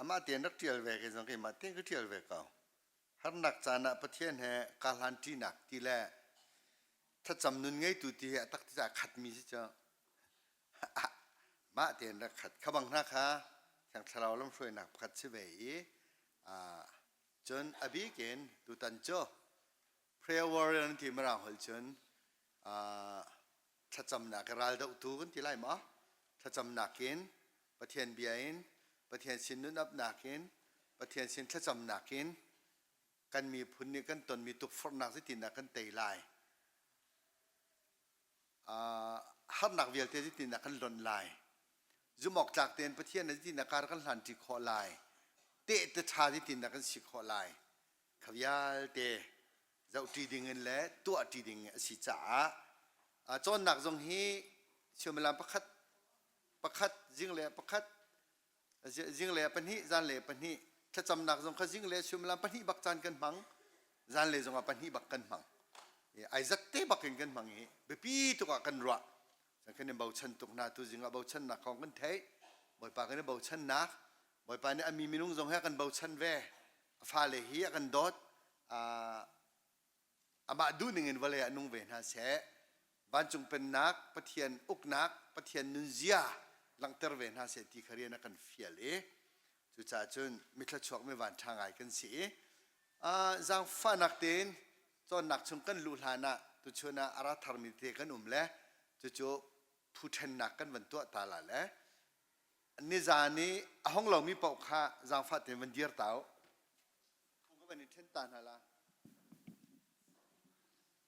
Amah tein rak ṭial ve kei zong keimah tein ka ṭial ve ko. Harnak caan ah Pathian he kaa hlan ṭinak ti le thlacam nun ngeitu ti hi a tak ti a khatmi si cu. Mah tein rak khat. Kha bang hna kha Thiang Thlarau lamhruainak pakhat si ve i cun a bik in tutan cu prayer warrior an ti mirang holh cun thlacamnak i raldohtu kan ti lai maw? Thlacamnak in Pathian bia in Pathian sin nun apnak in Pathian sin thlacamnak in kan miphun nih kan tonmi tukforhnak zeitindah kan tei lai? Harnak vialte zeitindah kan lonh lai? Zumhawktlak tein Pathian zeitindah kar kan hlanṭi khawh lai? Tehte ṭha zeitindah kan si khawh lai? Kha vialte zohṭi dingin le tuahṭi ding a si caah cawnnak zong hi suimilam pakhat pakhat zingle pakhat zingle pahnih zanle pahnih thlacamnak zong kha zingle suimilam pahnih bak caan kan hmang zanle zongah pahnih bak kan hmang ai zat te bak in kan hmang i biapi tuk ah kan ruah kan in bochan tuk hna tu zingah bochannak kong kan theih Bawipa kan i bochannak Bawipa nih a mi minung zong he kan bochan ve a fale hi a kan dawt amah duhning in vawlei ah nung ve hna seh vancung pennak Pathian uknak Pathian nunzia langhter ve hna seh ti kha rian a kan fial i cucaah cun mithluachuak mi van ṭha ngai kan si i zaangfahnak tein cawnnak chung kan luh hlan ah tuchun ah a ra tharmi te kan um le cucu phu ṭhennak kan van tuah ta la le nizan i a hong lomi paoh kha zaangfah tein van dir ta u. Phung ka van i ṭhen ta hna la.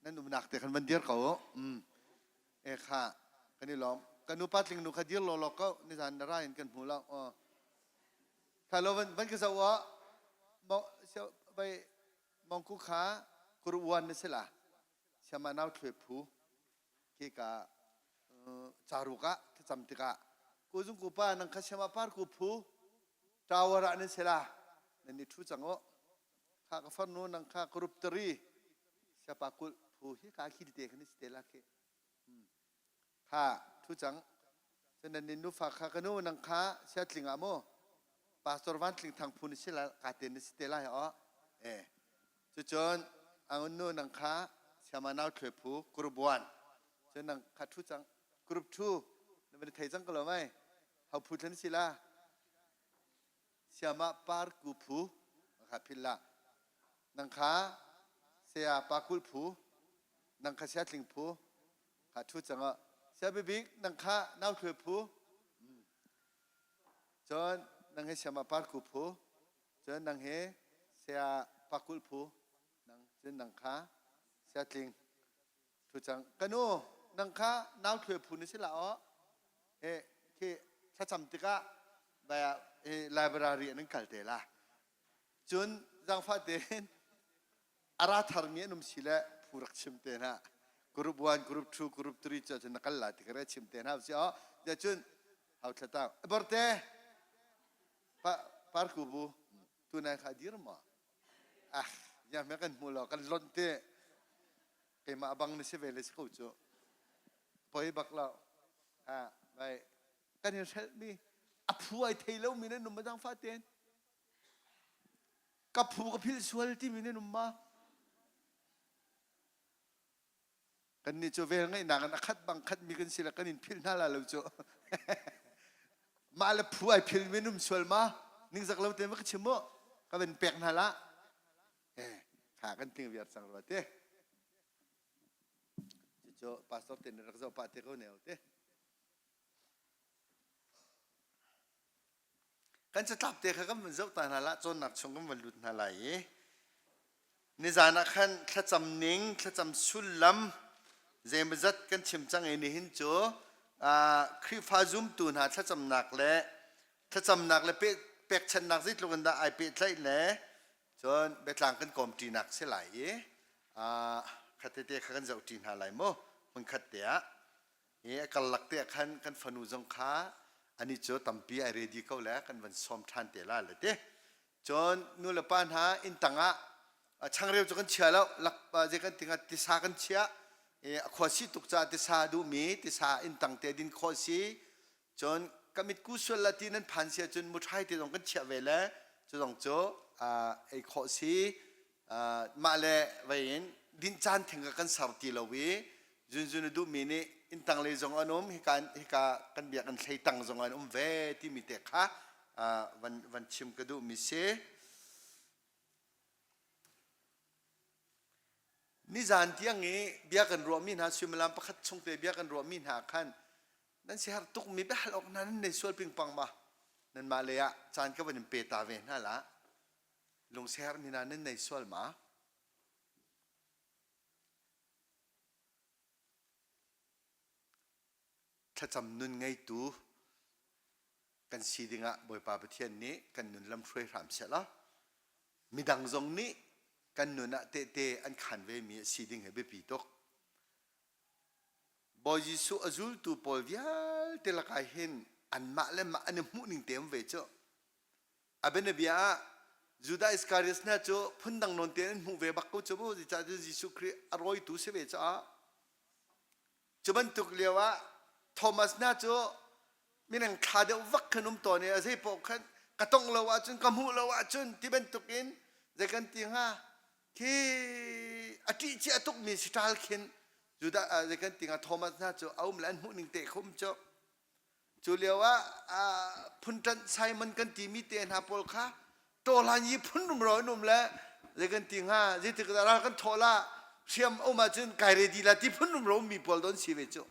Nan umnak te khan van dir ko u. Mm. E kha kan i lawm. Kan nu pa tling nu kha dir law law ko. Nizan na ra in kan hmu lo. Oh. Kha lo van van ka zoh ah vai mongku kha kuruan na si la. Siama nau thluai phu. Khika caruk ah thlacam tikah kuzung ku pa nang kha siama par ku phu tower ah nan si la nan i thu cang u kha ka farnu nang kha group tari siapa kulh phu hi ka khil te khan si te la khi kha thu cang cun nan nufa kha ka nu nang kha sia tling ah mu pastor van tling thang phu ni si la ka te ni si te lai o e Cucun angun nu nang kha siama nau thluai phu group 1 cun nang kha thu cang group 2 na van thei cang ko lo mai hau phu thlen si la siama par ku phu kha phil la nang kha saya pa kul phu nang kha sia tling phu kha thu cang ah sia bibik nang kha nau thluai phu cun nang he siama par ku phu Cun nang hi saya pakulh phu nang cun nang kha saya tling thu cang ka nu nang kha nau thluai phu na si la aw he khi thlacam tikah baya hi library an kal te la cun zangfah tein a ra tharmi an um si le phu rak chim te hna group 1 group 2 group 3 cu cun na kal la ti ka re chim te hna si aw ja cun hau thlatang borte Parku bu tunai kha dir ma? Ah, ya me kan hmu lo kan lonh te. Keimah bang na si ve le si ko cu. Poi bak lo. Ah, bai kan in hrelh mi a phu ai thei lo mi nan um ma zang fa ten. Ka phu ka phil sual ti mi nan um ma? Kannih cu vel ngeihnak in a khat bang khatmi kan si le kan in philh hna la lo cu. Mah le phu ai phil mi num sual ma ningzak lo te ma ka chim mu ka van pek hna la eh kha kan ting viar cang rua te cucu pastor te nih rak zoh pah te ko ne te Kan catlap te kha kan van zoh ta hna la cawnnak chung kan van lut hna lai i nizan ah khan thlacam ning thlacam sullam zeimazat kan chim cang i nihin cu Khrihfa zumtu hna thlacamnak le thlacamnak le pekchanhnak zeitluk in dah ai pehtlaih le cun biatlang kan kawmṭinak si lai i khatete kha kan zohṭi hna lai mu hmunkhat te ah Hi a karlak te ah khan kan fanu zong kha ani cu tampi ai ready ko le kan van sawm ṭhan te la le te. Cun nu le pa hna inn tang ah changreu cu kan chia lo lak zei kan tinga tisa kan chiah a khua si tuk caah tisa duhmi tisa inn tang te din khawh si cun Ka mitku sual la ti nan phan si ahcun muṭhai te zong kan chiah ve le cu zong cu ei khawh si. Mah le vei in dinh caan theng ka kan ser ti lo i zunzun a duhmi nih inn tang lei zong an um hika hika kan biakinn thlei tang zong an um ve timi te kha van van chim ka duhmi si. Nizan tiang i bia kan ruahmi hna suimilam pakhat chung te bia kan ruahmi hna khan nan siaherh tukmi biahal awk hna nan nei sual pingpang ma? Nanmah lei ah caan ka van in pe ta ve hna la. Lungsiaherhmi hna nan nei sual ma? Thlacam nun ngeitu kan si dingah Bawipa Pathian nih kan nun lam hruai hram seh law midang zong nih kan nun ah tehte an khan vemi a si ding hi biapi tuk. Bawi Jesuh a zultu pawl vialte lakah hin anmah le mah an i hmuh ning te um ve cu. A bianabia ah Judah Iskariot hna cu phundang nawn tein an hmuh ve bak ko cu mu zeicahtiah Jesuh Khrih a rawitu si ve caah Cu bantuk lio ah Thomas hna cu minung thla deuh vak khan um tawn i a zei paoh khan ka tongh lo ahcun ka hmuh lo ahcun ti bantuk in zei kan ti hnga khi a ṭih cia tukmi si ṭal khin Judah zei kan ti hnga Thomas hna cu a um le an hmuh ning te kha um cu Cu lio ah phunṭanh Simon kan timi te hna pawl kha tawhlan yi phun rumro an um le zei kan ti hnga zeitik dah ral kan thawh la hriam a um ahcun kai ready la ti phun rumro ummi pawl don si ve cu.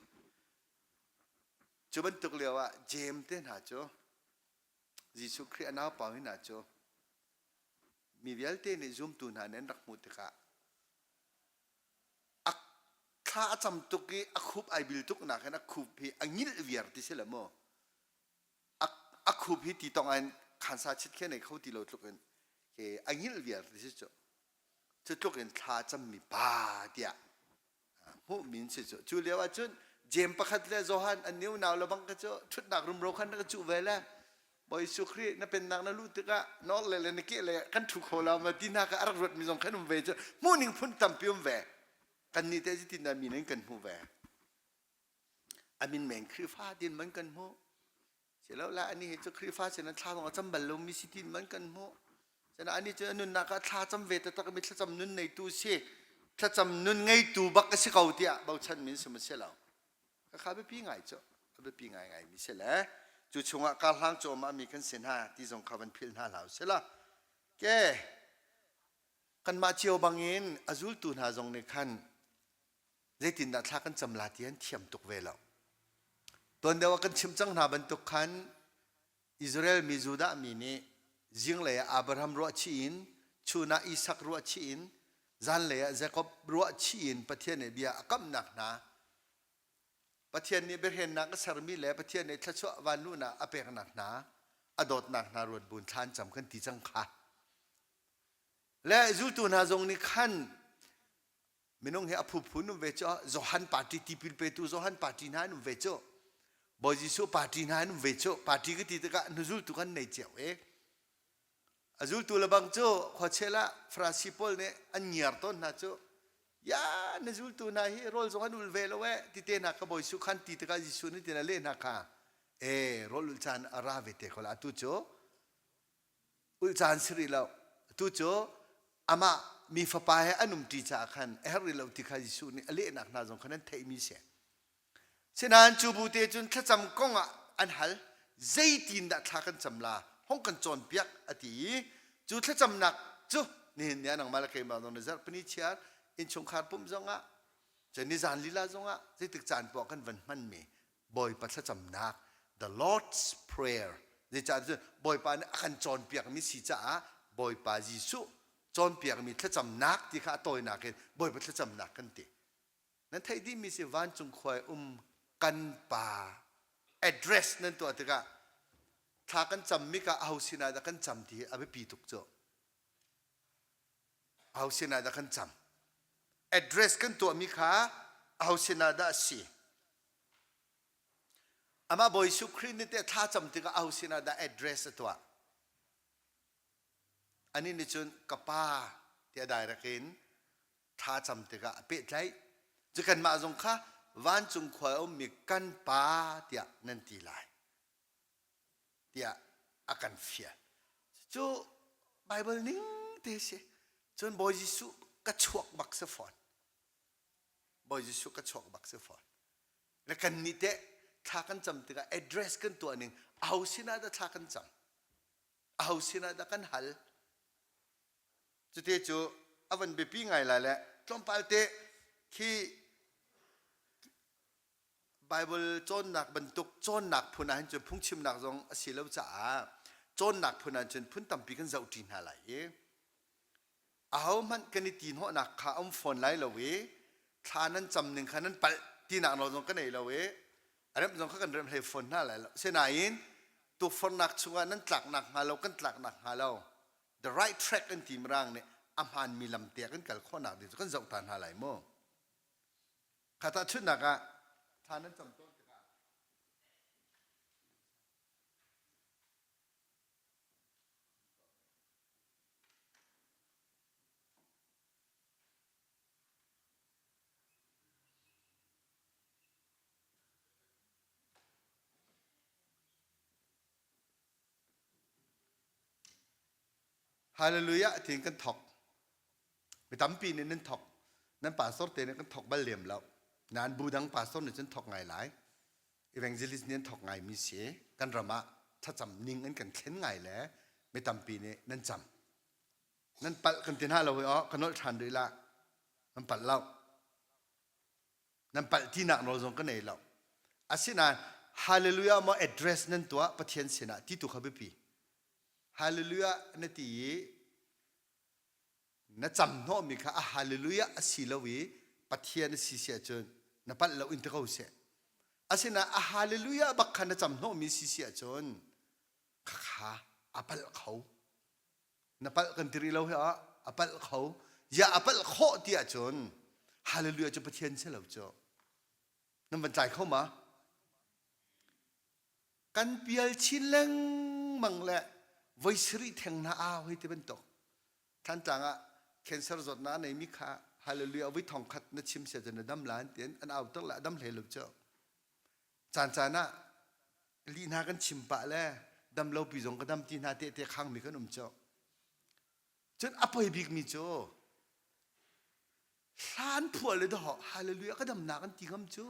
Cu bantuk lio ah Jeim te hna cu Jesuh Khrih a naupa hna cu mi vialte nih zumtu hna nih an rak hmuh tikah a thla a cam tuk i a khup ai bil tuk nak hin a khup hi a ngilh viar ti si le mu a khup hi ti tong in khansa chit khe nei kho ti lo tluk in ke a ngilh viar ti si cu cu tluk in thla cam mi pa tiah hmuh min si cu cu lio ah cun Jeim pakhat le Johan an niu nau le bang ka cu thutnak rumro khan ka cuh ve le Bawi Jesuh Khrih na pennak na luh tikah nawl le le na ke le kan thu kho lo ma ti hna ka a rak ruat mi zong khan um ve cu hmuh ning phun tampi um ve kan nih te tin dah mi nan kan hmuh ve amin men Khrihfa tin man kan hmuh silo la ani hi cu Khrihfa sin thla zong a cam bal lo mi si tin man kan hmuh Sina ani cu nunnak ah thla cam ve taktak mi thlacam nun neitu si thlacam nun ngeitu bak a si ko tiah bochan min si ma si lo Khakha biapi ngai cu a biapi ngaingai mi si le cu chungah karhlang cuahmah mi kan si hna ti zong kha van philh hna hlah usih law ke kanmah cio bangin a zultu hna zong nih khan zeitindah thla kan cam la ti an thiam tuk ve lo. Tuan deuh ah kan chim cang hna bantuk khan Israel mi Judah mi nih zinglei ah Abraham ruahchih in chun ah Isak ruahchih in zanlei ah Jakob ruahchih in Pathian nih bia a kamhnak hna Pathian nih biahrennak a sermi le Pathian nih thluachuah vanluhnak a peknak hna a dawtnak hna ruat buin thla an cam kan ti cang kha. Le zultu hna zong nih khan minung hi a phuphu um ve cu Johan party tipil petu Johan party hna an um ve cu Bawi Jesuh party hna an um ve cu party ka ti tikah hnuzultu kan nei cio e a zultu le bang cu khuachel ah Farasi pawl nih an ngiar tawn hna cu ya na zultu hna hi rawl zong an ul ve lo e ti te hna ka Bawi Jesuh khan ti tikah Jesuh nih tin a leh hna kha e rawl ul caan a ra ve te ko la atu cu ulh caan si rih lo tu cu amah mi fapa he an umṭi caah khan a herh rih lo ti kha Jesuh nih a lehnak hna zong khan an theihmi si sinain cu bu te cun thlacam kong ah an hal zeitin dah thla kan cam la hong kan cawnpiak a ti i cu thlacamnak cu nihin ni ah nangmah le keimah zong ni zarhpini chiar innchungkhar pumh zongah cun nizan lila zongah zeitik caan poah kan van hmanmi Bawipa thlacamnak the Lord's Prayer zeicah cun Bawipa nih a kan cawnpiakmi si caah Bawipa Jesuh cawnpiakmi thlacamnak ti kha a tawinak in Bawipa thlacamnak kan ti. Nan theih dihmi si vancung khua um kan pa address nan tuah tikah thla kan cammi ka aho sinah dah kan cam ti hi a biapi tuk cu. Aho sinah dah kan cam? Address kan tuahmi kha aho sinah dah a si? Amah Bawi Jesuh Khrih nih teh thlacam tikah aho sinah dah address a tuah? Anih nih cun ka pa tiah direct in thlacam tikah a pehtlaih. Cu kanmah zong kha vancung khua a ummi kan pa tiah nan ti lai. tiah a kan fial. Cu Bible ning te si. Cun Bawi Jesuh ka chuak bak si fawn. Bawi Jesuh ka chuak bak si fawn. Le kan nih teh thla kan cam tikah address kan tuah ning aho sinah dah thla kan cam? Aho sinah dah kan hal? Cute cu a van biapi ngai lai le tlawmpal te khi Bible cawnnak bantuk cawnnak phun ah hin cun phungchimnak zong a si lo caah cawnnak phun ah cun phun tampi kan zohṭi hna lai i ahohmanh kan i ti hnawhnak kha a um fawn lai lo i thla nan cam ning kha nan palh tinak nawl zong ka nei lo i a remh zong kha kan remh hlei fawn hna lai lo. Sinain tukforhnak chungah nan tlaknak hnga lo kan tlaknak hnga lo the right track an ti mirang nih a hmaanmi lam te kan kal khawhnak ding cu kan zoh ta hna lai mu. Kha tahchunhnak ah thla nan cam tawn tikah Hallelujah tiin kan thok. Mi tampi nih nan thok. Nan pastor te nih kan thok bal lem lo. Nan bu dang pastor nih cun thok ngai lai. Evangelist nih an thok ngai mi si. Kan ram ah thlacam ning an kan thlen ngai le mi tampi nih nan cam. Nan palh kan ti hna lo i oh ka nolh ṭhan rih la. Nan palh lo. Nan palh tinak nawl zong ka nei lo. Asinain hallelujah maw address nan tuah Pathian sinah ti tu kha biapi. Hallelujah na ti i na cam hnawhmi kha a hallelujah a si lo i Pathian a si si ahcun na palh lo in ti ko seh. Asinain a hallelujah bak kha na cam hnawhmi si si ahcun khakha a palh kho. Na palh kan ti rih lo hi ah a palh kho. Ya a palh khawh ti ahcun hallelujah cu Pathian si lo cu. Nan van tlai kho ma? Kan pial chin lengmang le voi sarih theng hna au hei ti bantuk. Thantlang ah cancer zawtnak a neimi kha hallelujah voi thong khat na chim sia cun na dam la an ti an au ter le a dam hlei lo cu. Caan caan ah lih hna kan chim pah le dam lo pi zong ka dam ti hna tehte khangmi kan um cu. Cun a poi bikmi cu hlan phuah le dawh hallelujah ka damnak an ti ngam cu.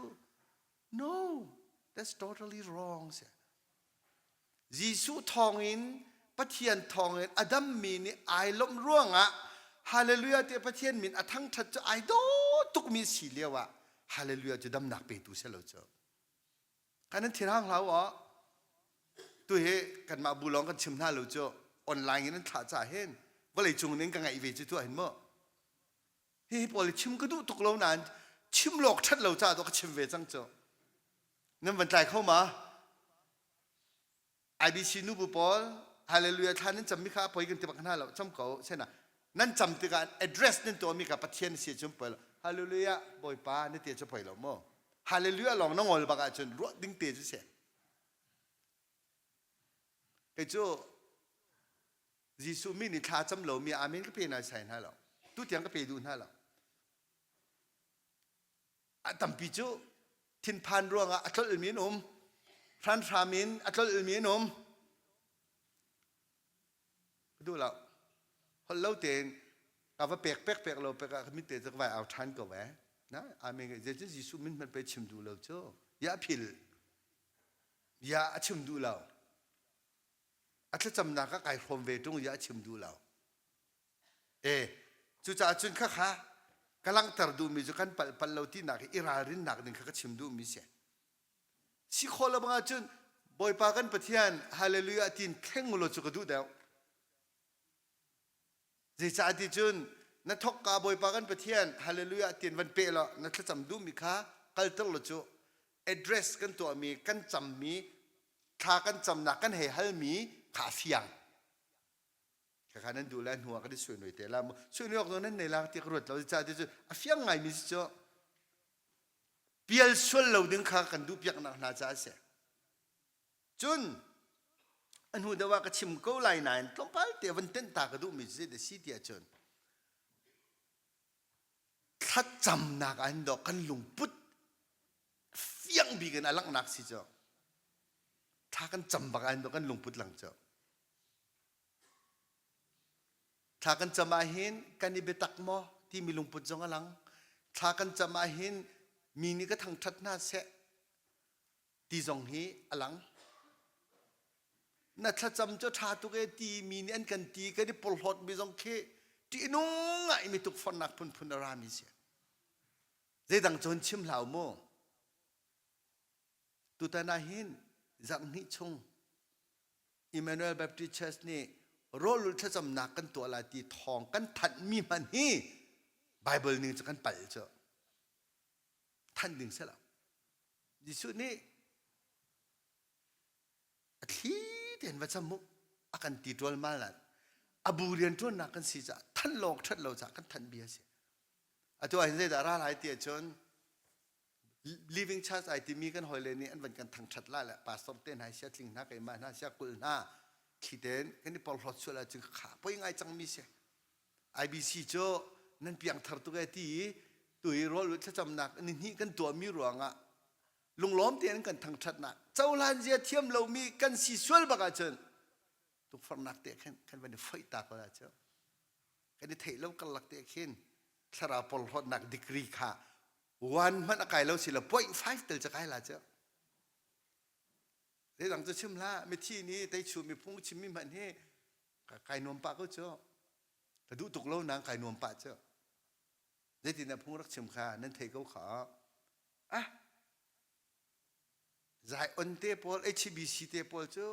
No, that's totally wrong. Jesuh thawngin Pathian thawngin a dammi nih ai lawmh ruangah hallelujah tiah Pathian min a thangṭhat cu ai daw tukmi si lio ah hallelujah cu damnak petu si lo cu. Kan nan thinhang hlah u Tu hi kanmah bu lawng kan chim hna lo cu online in an thlah caah hin vawlei cung in ka ngaih ve cu tuah hin mu. Hihi pawl hi chim ka duh tuk lo nain chim lawk ṭhat lo caah ka chim ve cang cu. Nan van tlai kho ma? IBC nubu pawl hallelujah thla nan cammi kha poi kan ti bak hna lo cam ko sena nan cam tikah address nan tuahmi kha Pathian si cun poi lo hallelujah bawipa na ti cu poi lo mu hallelujah lawng na ngol bak ahcun ruah ding te cu si kei cu Jesuh min i thla cam lomi amen ka pe nai sai hna lo. Tu tiang ka pe duh hna lo. A tampi cu thinphan ruangah a tlolhmi an um. Hranhram in a tlolhmi an um. Ka duh lo. Holh lo tein ka va pek pek pek lo pek ah ka mit te cu ka vai au ṭhan ko ve. Na amen zei Jesuh min hmanh pe chim duh lo cu. Ya phil. Ya a chim duh lo. A thlacamnak ah kai hrawm ve ṭung i a chim duh lo. E, cucaah cun khakha ka langhter duhmi cu kan palh palh lo tinak hi i ralrinnak ding kha ka chim duhmi si. Si khawh lo bang ahcun Bawipa kan Pathian hallelujah tiin thleng ulaw cu ka duh deuh. Zeicah ti cun na thawkka Bawipa kan Pathian hallelujah tiin van peh law na thlacam duhmi kha kalter law cu address kan tuahmi kan cammi thla kan camnak kan hei halmi kha a fiang. Khakha nan duh le hnu ah kan i suinoi te la mu. Suinoi awk zong nan nei la ti ka ruat lo. Zeicah ti cu a fiang ngaimi si cu pial sual lo ding kha kan duh piaknak hna caah a si. Cun a hnu deuh ah ka chim ko lai nain tlawmpal te van tenh ta ka duhmi cu zeidah si ti ahcun thlacamnak ah hin dawh kan lungput fiang bik in a langhnak si cu. Thla kan cam bak ah kan lungput lang cu. Thla kan cam ahhin kan i biatak maw timi lungput zong a lang. Thla kan cam ahhin mi nih ka thangṭhat hna seh ti zong hi a lang. Na thlacam cu ṭha tuk e ti mi nih an kan ti kan i porhlawt mi zong khi ṭihnung ngai mi tukforhnak phunphun a rami si. Zeidang cun chim hlah u mu. Tutan ah hin zarh hnih chung Emmanuel Baptist Church nih rawlulh thlacamnak kan tuah lai ti thawng kan thanhmi hmanh hi Bible ning cu kan palh cu. Thanh ding si lo. Jesuh nih a thli tein va cam mu a kan ti ṭualmal nain a bu rianṭuannak kan si caah thanh lawng ṭhat lo caah kan thanh bia a si. Atu ah hin zeidah ra lai ti ahcun Living Church ai timi kan hawile nih an van kan thangṭhat la le pastor te hna sia tling hna keimah hna sia kul hna thli tein kan i porhlawt sual ahcun kha poi ngai cangmi si. IBC cu nan piangthar tuk e ti i tu hi rawl thlacamnak ni hnih kan tuahmi ruangah lunglawm tein kan thangṭhatnak cohlan zia thiam lomi kan si sual bak ahcun tukforhnak te khin kan van i foih ta ko la cu kan i theih lo karlak te khin thlarau porhlawtnak degree kha one hmanh a kai lo si lo 0.5 tel ca kai la cu zeidang cu chim hlah mithi nih teichu miphung chimmi hmanh hi kai nuam pah ko cu ka duh tuk lo nang kai nuam pah cu zeitin phung rak chim kha nan thei ko kha ah zai on te pawl HBC te pawl cu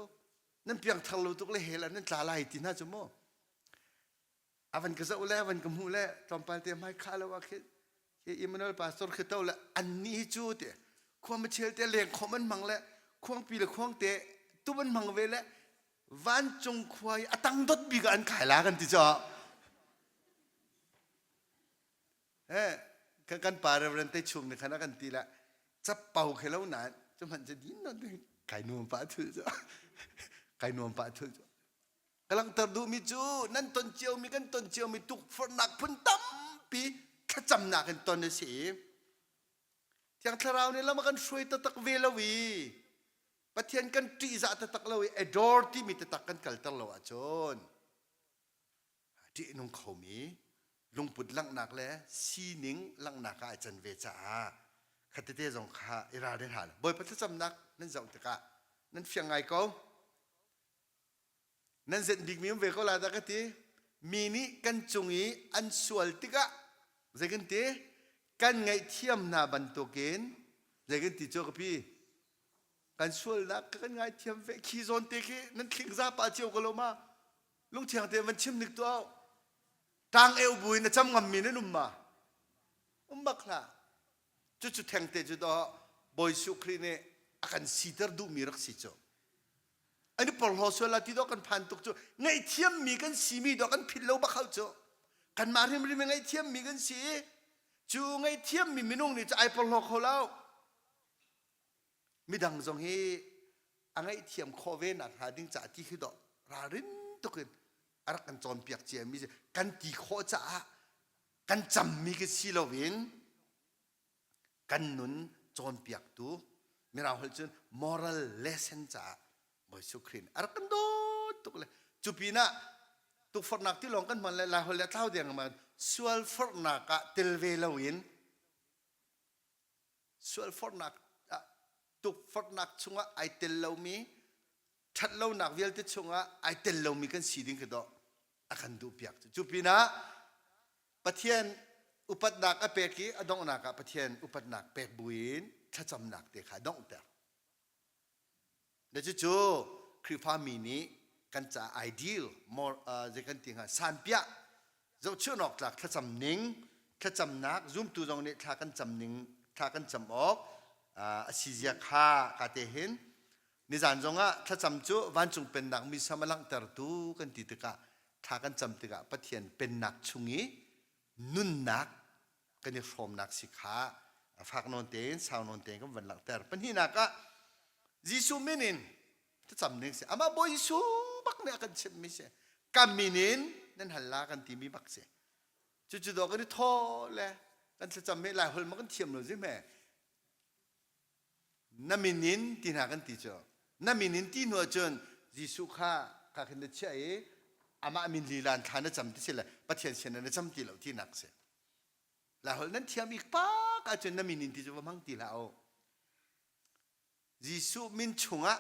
nan piangthar lo tuk le hell ah nan tla lai ti hna cu mu avan ka zoh le avan ka hmuh le tlawmpal te hmai kha lo ah khi khi Emmanuel pastor khi to le an ni hi cu te khua machel te leng khom an hmang le khuangpi le khuang te tum an hmang ve le vancung khua i a tang dot bik ah an kai la kan ti cho eh kan kan pa reverend te chung ni khan a kan ti la cappau khe lo na cu hman cu din non kai nuam pa thul cu kai nuam pa thul cu ka langhter duhmi cu nan ton ciomi kan ton ciomi tukforhnak phun tampi thlacamnak in ton a si Thiang Thlarau nih lam a kan hruai taktak ve lo i Pathian kan ṭihzah taktak lo i adore timi taktak kan kalter lo ahcun ṭihnung khomi lungput langhnak le sining langhnak ah ai can ve caah khatete zong kha i ralrin hal Bawipa thlacamnak nan zoh tikah nan fiang ngai ko nan zenh bikmi um ve ko la dah ka ti mi nih kan cung i an sual tikah zei kan ti kan ngaihthiam hna bantukin zei kan ti cu ka pi kan sualnak ka kan ngaithiam ve khi zawn te khi nan thling za pa cio ko lo ma lungthiang te van chim nik tu au tang eu buin a cam ngam mi nan um ma um bak hlah cucu theng te cu do Bawi Jesuh Khrih nih a kan siter duhmi rak si cu an i porhlaw sual la ti dawh kan phan tuk cu ngaihthiammi kan simi dawh kan philh lo bak hau cu kanmah hrimhrim i ngaihthiammi kan si i cu ngaihthiammi minung nih cu ai porhlaw kho lo midang zong hi a ngaihthiam khawh ve nak hnga ding caah ti khi dawh ralrin tuk in a rak kan cawnpiak cia mi kan ti khawh caah kan cammi ka si loin kan nun cawnpiaktu mirang holh cun moral lesson caah Bawi Jesuh Khrih nih a rak kan dawt tuk le cu pinah tukforhnak ti lawng kan hman le lai holh le tlau deng ma sual forhnak ah tel ve loin sual forhnak ah tukforhnak chungah ai tel lomi ṭhatlonak vialte chungah ai tel lomi kan si ding khi dawh a kan duhpiak cu cu pinah Pathian upatnak a pek i a donghnak ah Pathian upatnak pek buin thlacamnak te kha donghter. Na cucu Khrihfami nih kan ca ideal more uh, zei kan ti hnga sanpiah zohchunh awk tlak thlacam ning thlacamnak zumtu zong nih thla kan cam ning thla kan cam awk uh, a si zia kha ka te hin nizan zongah thlacam cu vancung pennak misam a langhtertu kan ti tikah thla kan cam tikah Pathian pennak chung i nunnak kan i hrawmnak si kha fak nawn tein sau nawn tein kan van langhter. Pahnihnak ah Jesuh min in thlacam ning si. Amah Bawi Jesuh bak nih a kan chimhmi si. Kan min in nan hal la kan timi bak si. Cucu dawh kan i thaw le kan thlacam hi Lai holh ma kan thiam lo zi hme. Na min in ti hna kan ti cu. Na min in ti hnu ahcun Jesuh kha kha khin na chiah i amah min lila in thla na cam ti si le Pathian sin na cam ti lo tinak si. Laiholh nan thiam ik pak ahcun na min in ti cu va hmang ti hlah u. Jesuh min chungah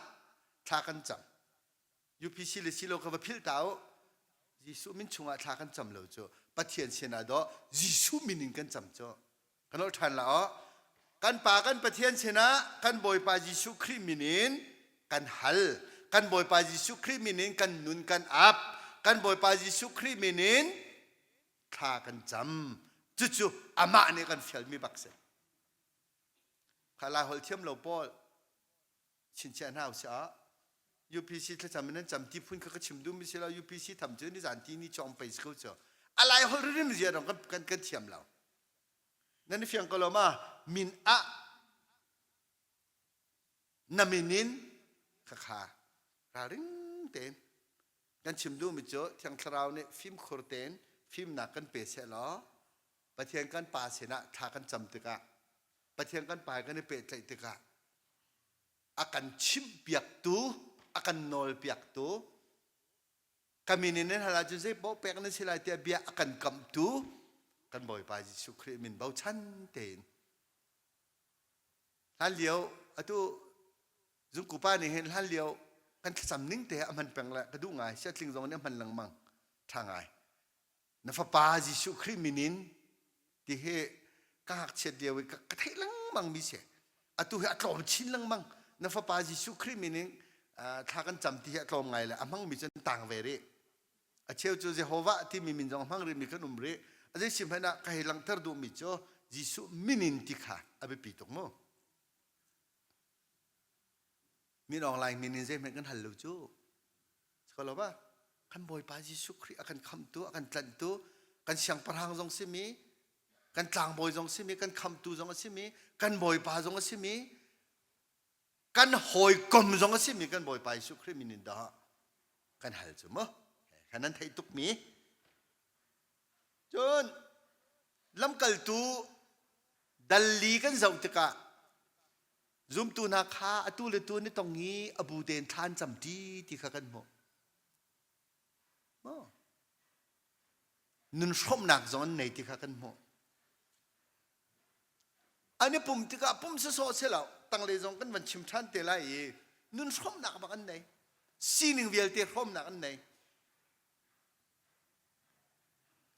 thla kan cam. UPC le silo kha va philh ta u. Jesuh min chungah thla kan cam lo cu Pathian sinah dawh Jesuh min in kan cam cu. Kan ol ṭhan la aw. Kan Pa kan Pathian sinah kan Bawipa Jesuh Khrih min in kan hal. Kan Bawipa Jesuh Khrih min in kan nun kan ap. Kan Bawipa Jesuh Khrih min in thla kan cam. Cucu amah nih kan fialmi bak si. Kha Lai holh thiam lo pawl chinchiah hna usih ah UPC thlacam in an cam ti phun kha ka chim duhmi si lo UPC tham cu ni zan ti ni chong pei si ko cu a lai holh rim zia dong kan kan kan thiam lo nan i fiang ko lo ma min ah na min in khakha ralring tein kan chim duhmi cu thiang thlarau nih fimkhur tein fimnak kan pe seh law Pathian kan pa sinah thla kan cam tikah Pathian kan pa kan i pehtlaih tikah a kan chimhpiaktu a kan nawlpiaktu ka min in nan hal ahcun zei paoh pek nan si lai tiah bia a kan kamhtu kan Bawipa Jesuh Khrih min bochan tein hlan lio atu zungku pa nih hin hlan lio kan thlacam ning te a hman peng le ka duh ngai siatling zong nih a hman lengmang ṭha ngai na fapa Jesuh Khrih min in ti hi ka ngakchiat lio i ka theih lengmang mi si atu hi a tlawm chin lengmang na fapa Jesuh Khrih min in thla kan cam ti hi a tlawm ngai le a hmang mi cu an tang ve rih a cheu cu Jehovah timi min zong hmang rih mi kan um rih a zei si hmanh ah ka hei langhter duh mi cu Jesuh min in ti kha a biapi tuk mu min awng lai min in zeihmanh kan hal lo cu Ko ba kan Bawipa Jesuh Khrih a kan khamtu a kan tlanhtu kan siangpahrang zong simi kan tlangbawi zong simi kan khamtu zong a simi kan Bawipa zong a simi kan hawikom zong a simi kan Bawipa Jesuh Khrih min in dah kan hal cu mu kan nan theih tuk mi cun lamkaltu dalli kan zoh tikah Zumtu hna kha atu le tu an i tong i a bu tein thla an camṭi ti kha kan hmuh. Nun hrawmhnak zong an nei ti kha kan hmuh. An i pum tikah pum sawsawh si lo, tanglei zong kan van chim ṭhan te lai i nun hrawmhnak bak an nei. Sining vialte hrawmnak an nei.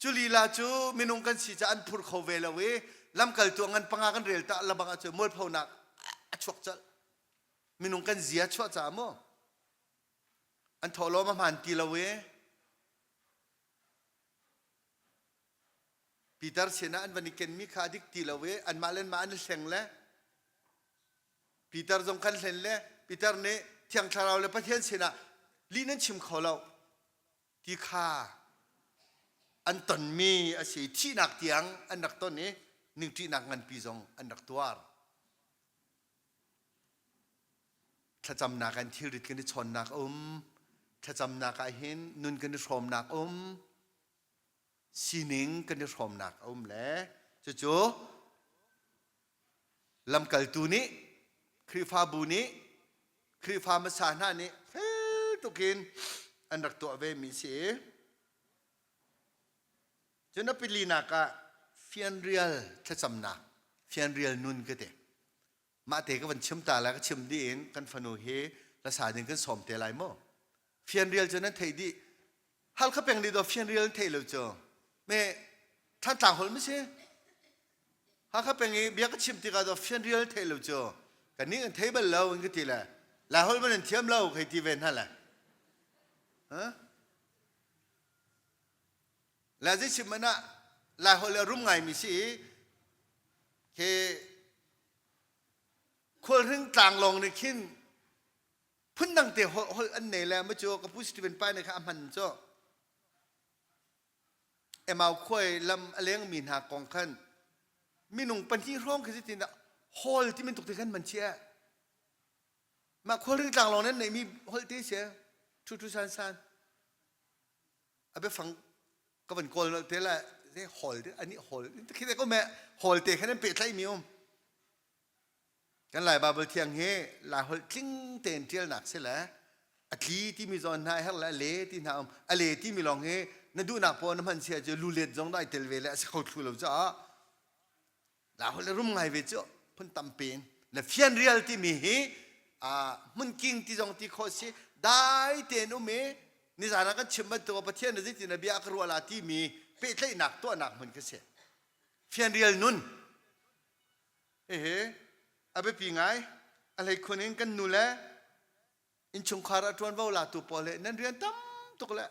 Cu lila cu minung kan si caah an phur kho ve lo i lamkaltu ngan panga kan rel ta labang ahcun mualphonak a chuak colh. Minung kan zia chuah caah mu an thawhlawm a hmaan ti lo i Peter sinah an van i kenmi kha a dik ti lo i anmah le anmah an i hleng le Peter zong kan hlen le Peter nih Thiang Thlarau le Pathian sinah lih nan chim kho lo ti kha an tonmi a si thihnak tiang an rak ton i ningṭihnak nganpi zong an rak tuar thlacamnak in thilrit kan i chawnnak a um thlacamnak ah hin nun kan i hrawmnak a um sining kan i hrawmnak a um le cucu Lamkaltu nih Khrihfabu nih Khrihfa hmasa hna nih fel tukin an rak tuah ve mi si. Cun a pilinak ah fianrial thlacamnak, fianrial nun ka ti. Mah te ka van chim ta lai ka chim dih in kan fanu hi hlasa ding kan sawm te lai mu. Fianrial cu nan theih dih. Halkha peng nih daw fianrial an theih lo cu. Me Thantlang holh mi si. Hakha peng i bia ka chim tikah daw fianrial an theih lo cu. Kannih kan thei bal lo in ka ti le. Lai holh man an thiam lo hei ti ve hna le. Huh? La zei chim man ah Lai holh le rum ngai mi si i khi khualhring tlanglawng nih khin phundang te holh an nei le ma cu ka pu Stephen Pai nih kha a hman cu Emau khuai lam a lengmi hna kong khan minung pahnih hrawng khi tin hall ti bantuk te khan man chia mah khualring tlanglawng nan neihmi holh te sia thu thu san san a biafang ka van kawl te la ze hall ani hall khi te ko me hall te khan an pehtlaih mi um. Kan Lai Baibal thiang hi Laiholh tling tein ṭialnak si le a tli timi zawn hna a herh le a le ti hna um. A le timi lawng hi na duhnak poah na hman sia cu lulet zong dah ai tel ve le a si kho thlu lo caah Laiholh le rum ngai ve cu phun tampi in. Le fianrial timi hi hmunking ti zong ti khawh si dai tein um i nizan ah kan chim bantuk Pathian na zeitin na bia a ka ruah la timi pehtlaihnak tuahnak hmun kha si. Fianrial nun Hihi a biapi ngai. A hleikhun in kan nu le innchungkhar ah ṭuanvo latu pawl he nan rian tam tuk le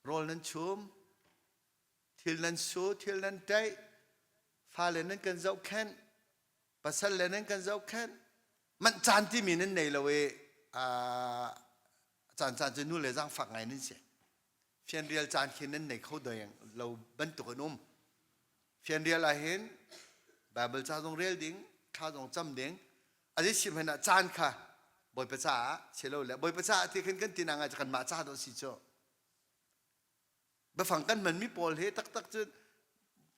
rawl nan chum, thil nan su, thil nan ṭaih, fale nan kan zohkhenh, pasal le nan kan zohkhenh, manh caan timi nan nei lo i caan caan cu nu le zaangfak ngai nan si. Fianrial caan khi nan nei kho deng lo bantuk an um. Fianrial ah hin Bible ca zong rel ding, thla zong cam ding, a zei sim hen ah caan kha Bawipa caah si lo le Bawipa caah ti khin kan ti na ngai cu kanmah ca dawh si cu. Biafang kan hmanmi pawl hi taktak cu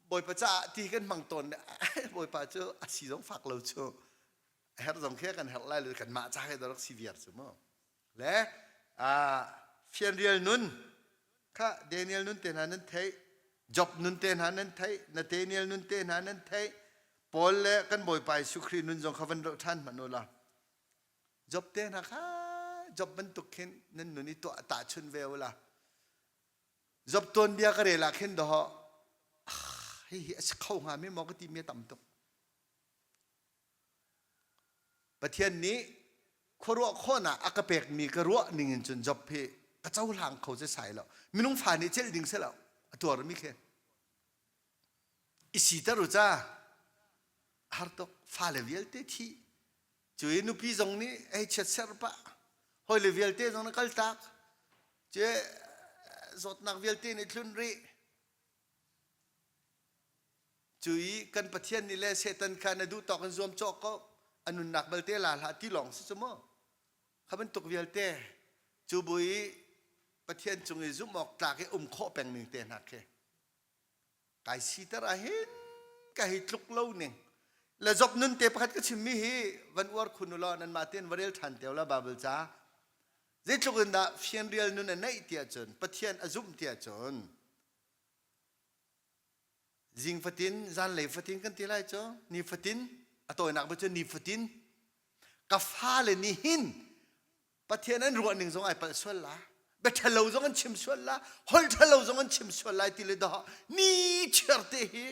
Bawipa caah ti kan hmang tawn le Bawipa cu a si zong fak lo cu. A herh zong khi kan herh lai lo kanmah ca he rak si viar cu mu. Le fianrial nun kha Daniel nun te hna nan theih Job nun te hna nan theih Nathaniel nun te hna nan theih Paul le kan Bawipa Jesuh Khrih nun zong kha van roh ṭhan hmanh u law Job te hna kha Job bantuk khin nan nun i tuah tahchun ve u la Job tuanbia ka rel ah khin dawh hihi a si kho hnga mi maw ka ti mi a tam tuk Pathian nih khuaruah khawhnak a ka pekmi ka ruah ning in cun Job hi ka cohlang kho si sai lo. Minung fa nih celh ding si lo. A tuarmi khi. I siter u ca. Har tuk. Fale vialte thi. Cu i nupi zong nih ei chiatserh pah. Hawile vialte zong na kaltak. Cu zawtnak vialte nih tlun rih. Cu i kan Pathian nih le Satan kha na duh tawk in zuam cawh ko, a nunnak balte la hlah ti lawng si cu mu. Kha bantuk vialte cu bu i Pathian cung i zumh awk tlak i um khawh peng ning te hna khi kai siter ah hin ka hi tluk lo ning le Job nun te pakhat ka chimmi hi van uar khun u law nanmah tein va rel ṭhan te u la Bible ca zeitluk in dah fianrial nun a neih tiah cun Pathian a zumh tiah cun Zing fatin, zanlei fatin kan ti lai cu, nifatin, a tawinak bik cu nifatin, ka fale nih hin Pathian an ruah ning zong ai palh sual la, bia ṭhalo zong an chim sual la, holh ṭhalo zong an chim sual lai ti le dah ni chiar te hi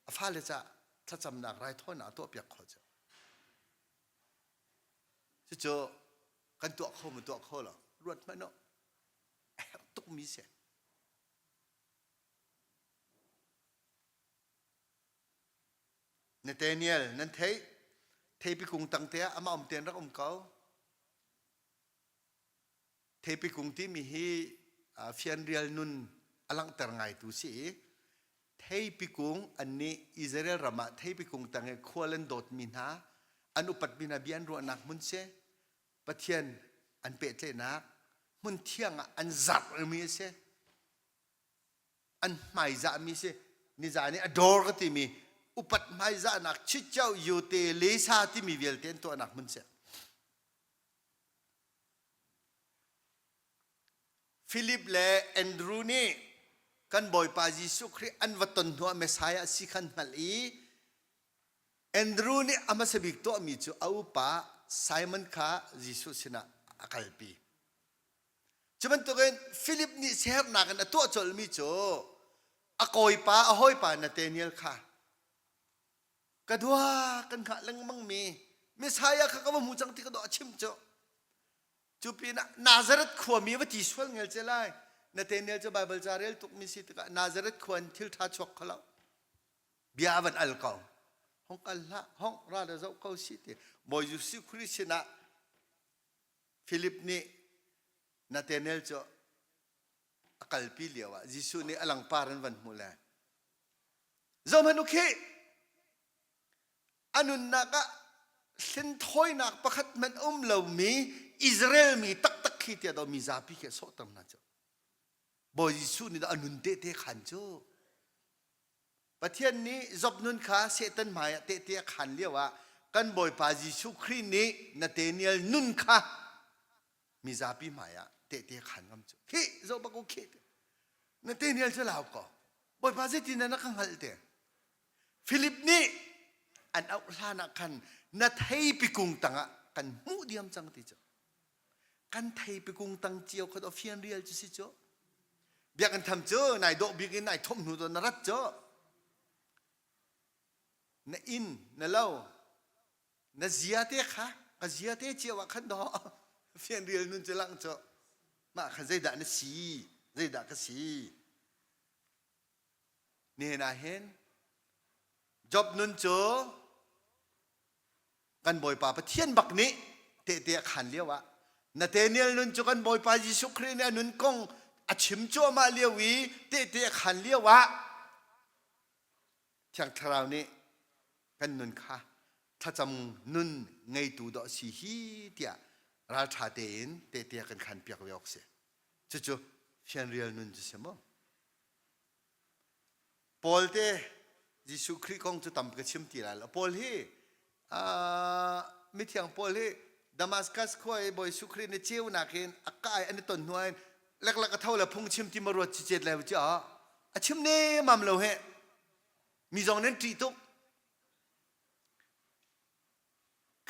a fale ca thlacamnak raithawinak a tuahpiak khawh cu. Cucu kan tuah kho mu tuah kho lo, ruat hmanh u. A herh tukmi si. Nathaniel nan theih theipi kung tang te ah amah um tein rak um ko theipi kung timi hi fianrial nun a langhter ngaitu si i theipi kung annih Israel ram ah theipi kung tang i khual an dawtmi hna an upatmi hna bia an ruahnak hmun si Pathian an pehtlaihnak hmun thiang ah an zarhmi a si an hmaizahmi si nizan i a dawr ka timi upat hmaizahnak chichau yote lesa timi vialte an tuahnak hmun si Philip le Andrew nih kan Bawipa Jesuh Khrih an va ton hnuah Messiah si khan hngalh i Andrew nih a hmasa bik tuahmi cu a upa Simon kha Jesuh sinah a kalpi. Cu bantukin Philip nih siaherhnak in a tuah colhmi cu a kawipa a hawipa Nathaniel kha ka dua kan hngah lengmangmi Messiah kha ka va hmu cang ti ka dawh a chim cu. Cu pinah Nazareth khuami va ti sual ngel ce lai. Nathaniel cu Bible ca rel tukmi si tikah Nazareth khua in thil ṭha chuak kho lo. Bia van al ko. Hong kal hlah, hong ra le zoh ko si ti. Bawi Jesuh Khrih sinah Philip nih Nathanael cu a kalpi lio ah Jesuh nih a langpar in van hmuh le zohhmanh u khih a nunnak ah hlenthawinak pakhat hmanh um lomi Israel mi taktak khi tiah daw mi zapi khi a sawhter hna cu Bawi Jesuh nih a nun tehte khan cu Pathian nih Job nun kha Satan hmaiah tehte a khaan lioah Kan Bawipa Jesuh Khrih nih Nathaniel nun kha mizapi hmaiah tehte khan ngam cu. Khi zoh bak u khi. Nathaniel cu lau ko. Bawipa zeitin na ka hngalh te? Philip nih an auh hlan ah khan na theipi kung tangah kan hmuh diam cang ti cu. Kan theipi kung tang cio kha fian rial cu si cu. Biakinn tham cu nai dawh bik in nai thomh hnu to na rat cu. Na inn na lo na zia te kha ka zia te cio ah khan daw fianrial nun cu lang cu mah kha zeidah na si zeidah ka si nihin ah hin Job nun cu kan Bawipa Pathian bak nih tehte a khan lio ah Nathaniel nun cu kan Bawipa Jesuh Khrih nih a nun kong a chim cuahmah lio i tehte a khan lio ah Thiang Thlarau nih kan nun kha thlacam nun ngeitu dawh si hi tiah ralṭha tein tehte a kan khan piak ve awk si. Cucu fianrial nun cu si maw? Paul te Jesuh Khrih kong cu tam ka chim ti lai lo. Paul hi uh, mithiang Paul hi Damascus khua i Bawi Jesuh Khrih nih ceunak in a kai an i ton hnu in leklak a tho le phung chim ti ma ruat ci cet le ci a a chim ne mam lo he mi zong nan ṭih tuk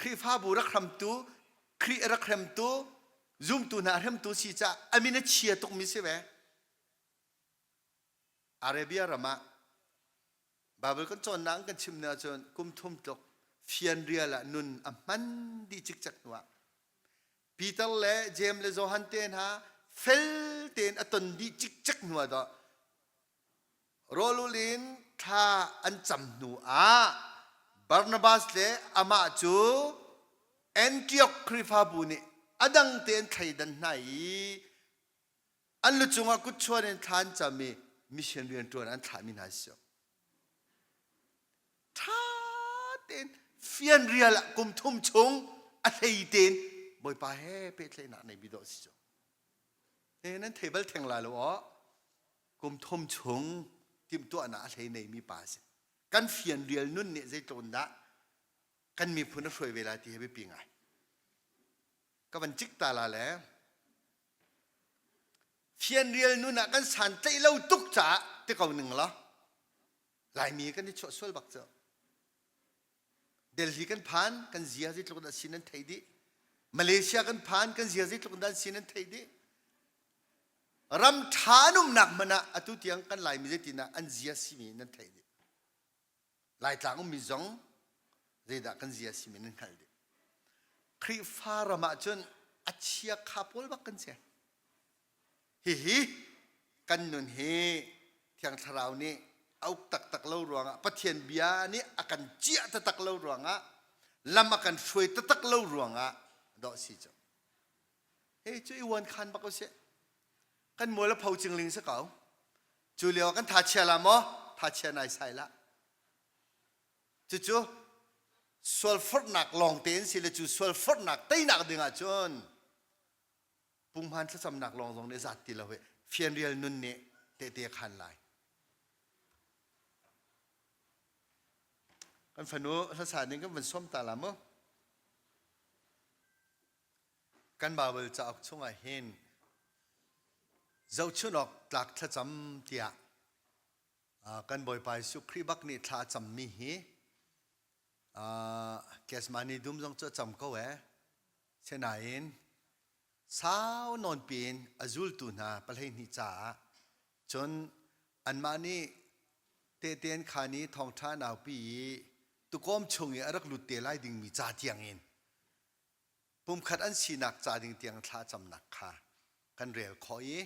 Khrihfabu rak hramtu Khrih a rak hremtu zumtu hna hremtu si caah a min a chia tukmi si ve Arabia ram ah Bible kan cawnnak an kan chim ne ahcun kum thum tluk fianrial ah nun a hman dih cikcek hnu ah Peter le Jeim le Johan te hna fel tein a ton dih cikcek hnu ah dawh rawlul in thla an cam hnu ah Barnabas le amah cu Antioch Khrihfabu nih a dang tein thleidan hna i an lu cungah kutchuan in thla an cam i mission rianṭuan an thlahmi hna si. Ṭha tein fianrial ah kum thum chung a hlei tein Bawipa he pehtlaihnak nei mi dawh si cu. He nan thei bal theng lai lo aw. Kum thum chung timhtuahnak a hlei nei mi pa si. Kan fianrial nun nih zeitlun dah kan miphun a hruai ve lai ti hi biapi ngai. Ka van cik ta la le fianrial nun ah kan santlaih lo tuk caah ti ko ning law Laimi kan i chuah sual bak cu. Delhi kan phan kan zia zeitluk dah sin an theih dih. Malaysia kan phan kan zia zeitluk dah sin an theih dih. Ram ṭha an umnak hmanh ah atu tiang kan Laimi zeitin ah an zia simi nan theih dih. Laitlang ummi zong zeidah kan zia simi nan hngalh dih. Khrihfa ram ah cun a chia kha pawl bak kan si. Hihi kan nun hi Thiang Thlarau nih a uk taktak lo ruangah Pathian bia nih a kan ciah taktak lo ruangah lam a kan hruai taktak lo ruangah dawh si cu. Hei cu i uan khan bak usih. Kan mual a pho cingling si ko. Cu lio ah kan tha chia la maw? Tha chia nai sai lah. Cucu sualforhnak lawng tein si le cu sualforhnak teinak ding ah cun punghman thlacamnak lawng zong nih zat ti lo hi fianrial nun nih tehte khan lai. Kan fanu hlasa ning kan van som ta la mu. Kan Bible cauk chungah hin zohchun awk tlak thlacam tiah kan Bawipa Jesuh Khrih bak nih thla a cammi hi Kesmani dum zong cu a cam ko ee. Sinain sau nawn piin a zultu hna 12 caah cun anmah nih tehte an khaan i thawngṭha an aupi i tukawm chung i a rak lut te lai dingmi ca tiangin pumkhat an sinak ca ding tiang thla camnak kha kan rel khawh i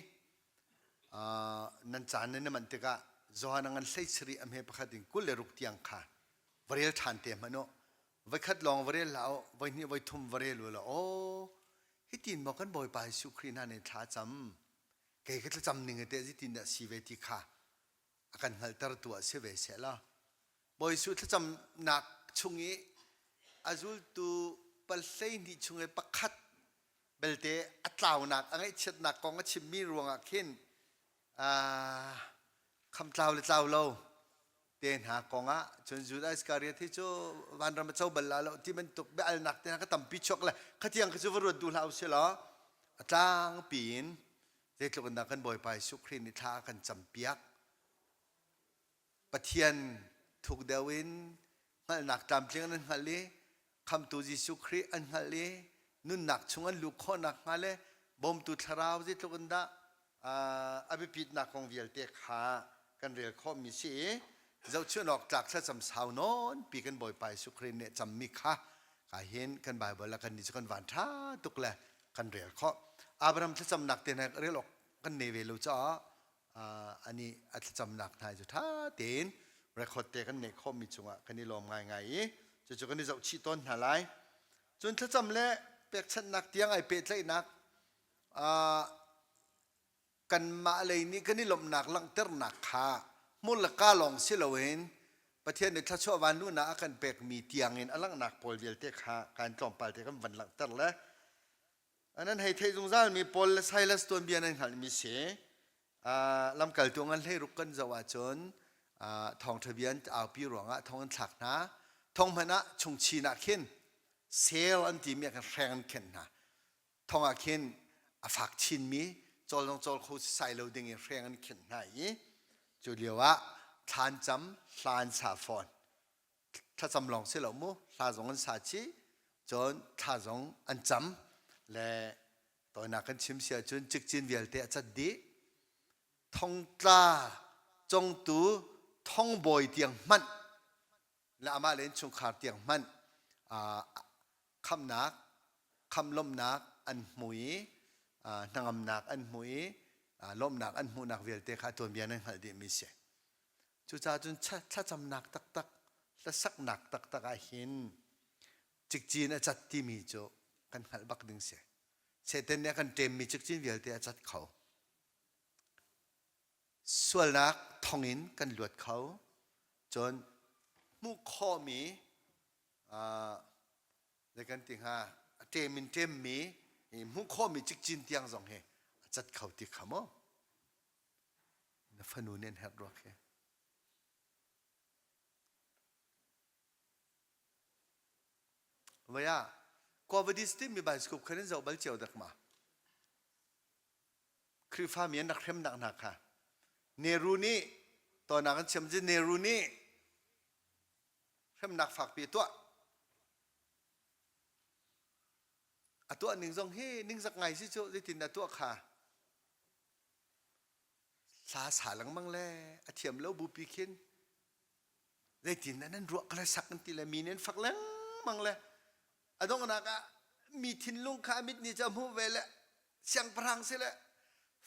nan caan nan i manh tikah Johan a ngan hleisarih a hme pakhat in 26 tiang kha va rel ṭhan te hmanh u voikhat lawng va rel hlah u voihnih voithum va rel u law aw hitin maw kan Bawipa Jesuh Khrih hna nih thla cam kei ka thlacam ning te zeitin dah si ve ti kha a kan hngalhtertu ah si ve seh law Bawi Jesuh thlacamnak chung i a zultu 12 chung i pakhat belte a tlaunak a ngaihchiatnak kong a chimmi ruangah khin khamtlau le tlau lo. Te hna kongah cun Judas Iskariot hi cu vanram a co bal la lo ti bantuk bia-alnak te hna ka tampi chuak le khatiang kha cu va ruat duh hlah usih law a tlangpi in zeitluk in dah kan Bawipa Jesuh Khrih nih thla a kan campiak. Pathian thuk deuh in hngalhnak tlamtling an hngalh i khamtu Jesuh Khrih an hngalh i nunnak chung an luh khawhnak hnga le bawmtu thlarau zeitluk in dah a biapitnak kong vialte kha kan rel khawhmi si i zohchunh awk tlak thlacam sau nawn pi kan Bawipa Jesuh Khrih nih cammi kha ka hin kan Bible ah kan nih cu kan van ṭha tuk le kan rel khawh. Abraham thlacamnak te hna rel awk kan nei ve lo caah ani a thlacamnak hna cu ṭha tein record te kan neih khawhmi cungah kan i lawm ngaingai i cucu kan i zohchih tawn hna lai. Cun thlacam le pekchanhnak tiang ai pehtlaihnak kanmah lei nih kan i lawmhnak langhternak kha hmur le ka lawng si loin Pathian nih thluachuah vanluhnak a kan pekmi tiangin a langhnak pawl vialte kha kan tlawmpal te kan van langhter le nan hei theih zungzalmi Paul le Silas tuanbia nan hngalhmi si. Lamkaltu ngan hleiruk kan zoh ahcun thawngṭha bia an aupi ruangah thong an thlak hna. Thong hmanh ah chungchin ah khin sel an timi ah khin hreng an khenh hna. Thong ah khin a fak chinmi cawl zong cawl kho sai lo ding in hreng an khenh hna i cu lio ah thlan cam hla an sa fawn. Thlacam lawng si lo mu hla zong an sa chih cun thla zong an cam le tawinak kan chim si ahcun cikcin vialte a cat dih thongtla congtu thongbawi tiang hmanh le amah le innchungkhar tiang hmanh khamnak khamlawmnak an hmu i hnangamnak an hmu i lawmhnak an hmuhnak vialte kha tuanbia nan hngalh dihmi si. Cucaah cun thlacamnak taktak, hlasaknak taktak ah hin cikcin a cat timi cu kan hngalh bak ding si. Satan nih a kan ṭemmi cikcin vialte a cat kho. Sualnak thongin kan luat kho. Cun hmuh khawhmi zei kan ti hnga a ṭem in ṭemmi hmuh khawhmi cikcin tiang zong hi a cat kho ti kha maw? Na fanu nih an herh rua khi. Vai ah Quo-Vadis timi bioscope khan in zoh bal cio dak ma? Khrihfa mi an rak hremnak hna kha Nehru nih tonak an chim cu Nehru nih hremnak fakpi a tuah. A tuah ning zong hi ningzak ngai si cu zeitin dah tuah kha Hla sa lengmang le a thiam lo bupi khin zeitin dah nan ruah ka sak an ti le mi nih an fak lengmang le a donghnak ah mi thinlung kha a mit nih cu a hmuh ve le siangpahrang si le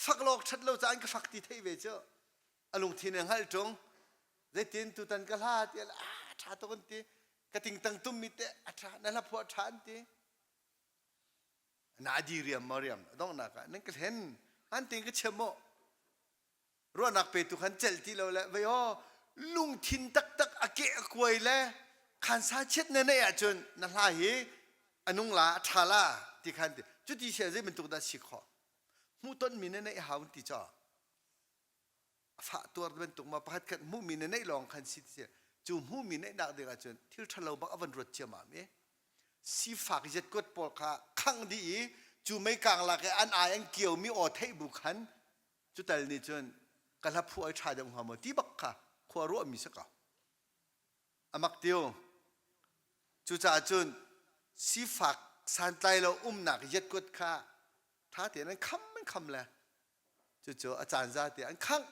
fak lawk ṭhat lo ca an ka fak ti theih ve cu a lungthin in hngalh ṭung zeitin tutan ka hla ti a ṭha tuk an ti ka tingtang tum mi te a ṭha na hla phuah ṭha an ti Na di riam maw riam donghnak ah nan ka hlen han tein ka chiam maw ruahnak petu khan celh ti lo le vei aw lungthin taktak a ke a kuai le khansa chiat na neih ahcun na hla hi a nung la a ṭha la ti khan ti cuti sia zei bantuk dah si khawh hmuhton mi na neih hau ti caw a fah tuar bantuk ma pakhat khat hmuhmi na neih lawng khan si ti cu hmuhmi neihnak ding ahcun thil ṭhalo bak a van ruat ciammam i sifak zetkuat pawl kha khangh dih i cu meikang lak i an ai an kiomi aw theih bu khan cu tal nih cun ka hla phu ai ṭha deuh hnga maw ti bak kha khua ruahmi si ko amak tiu cucaah cun sifak santlai lo umnak yetkuat kha ṭha tein an kham an kham le cucu a caan za te an khangh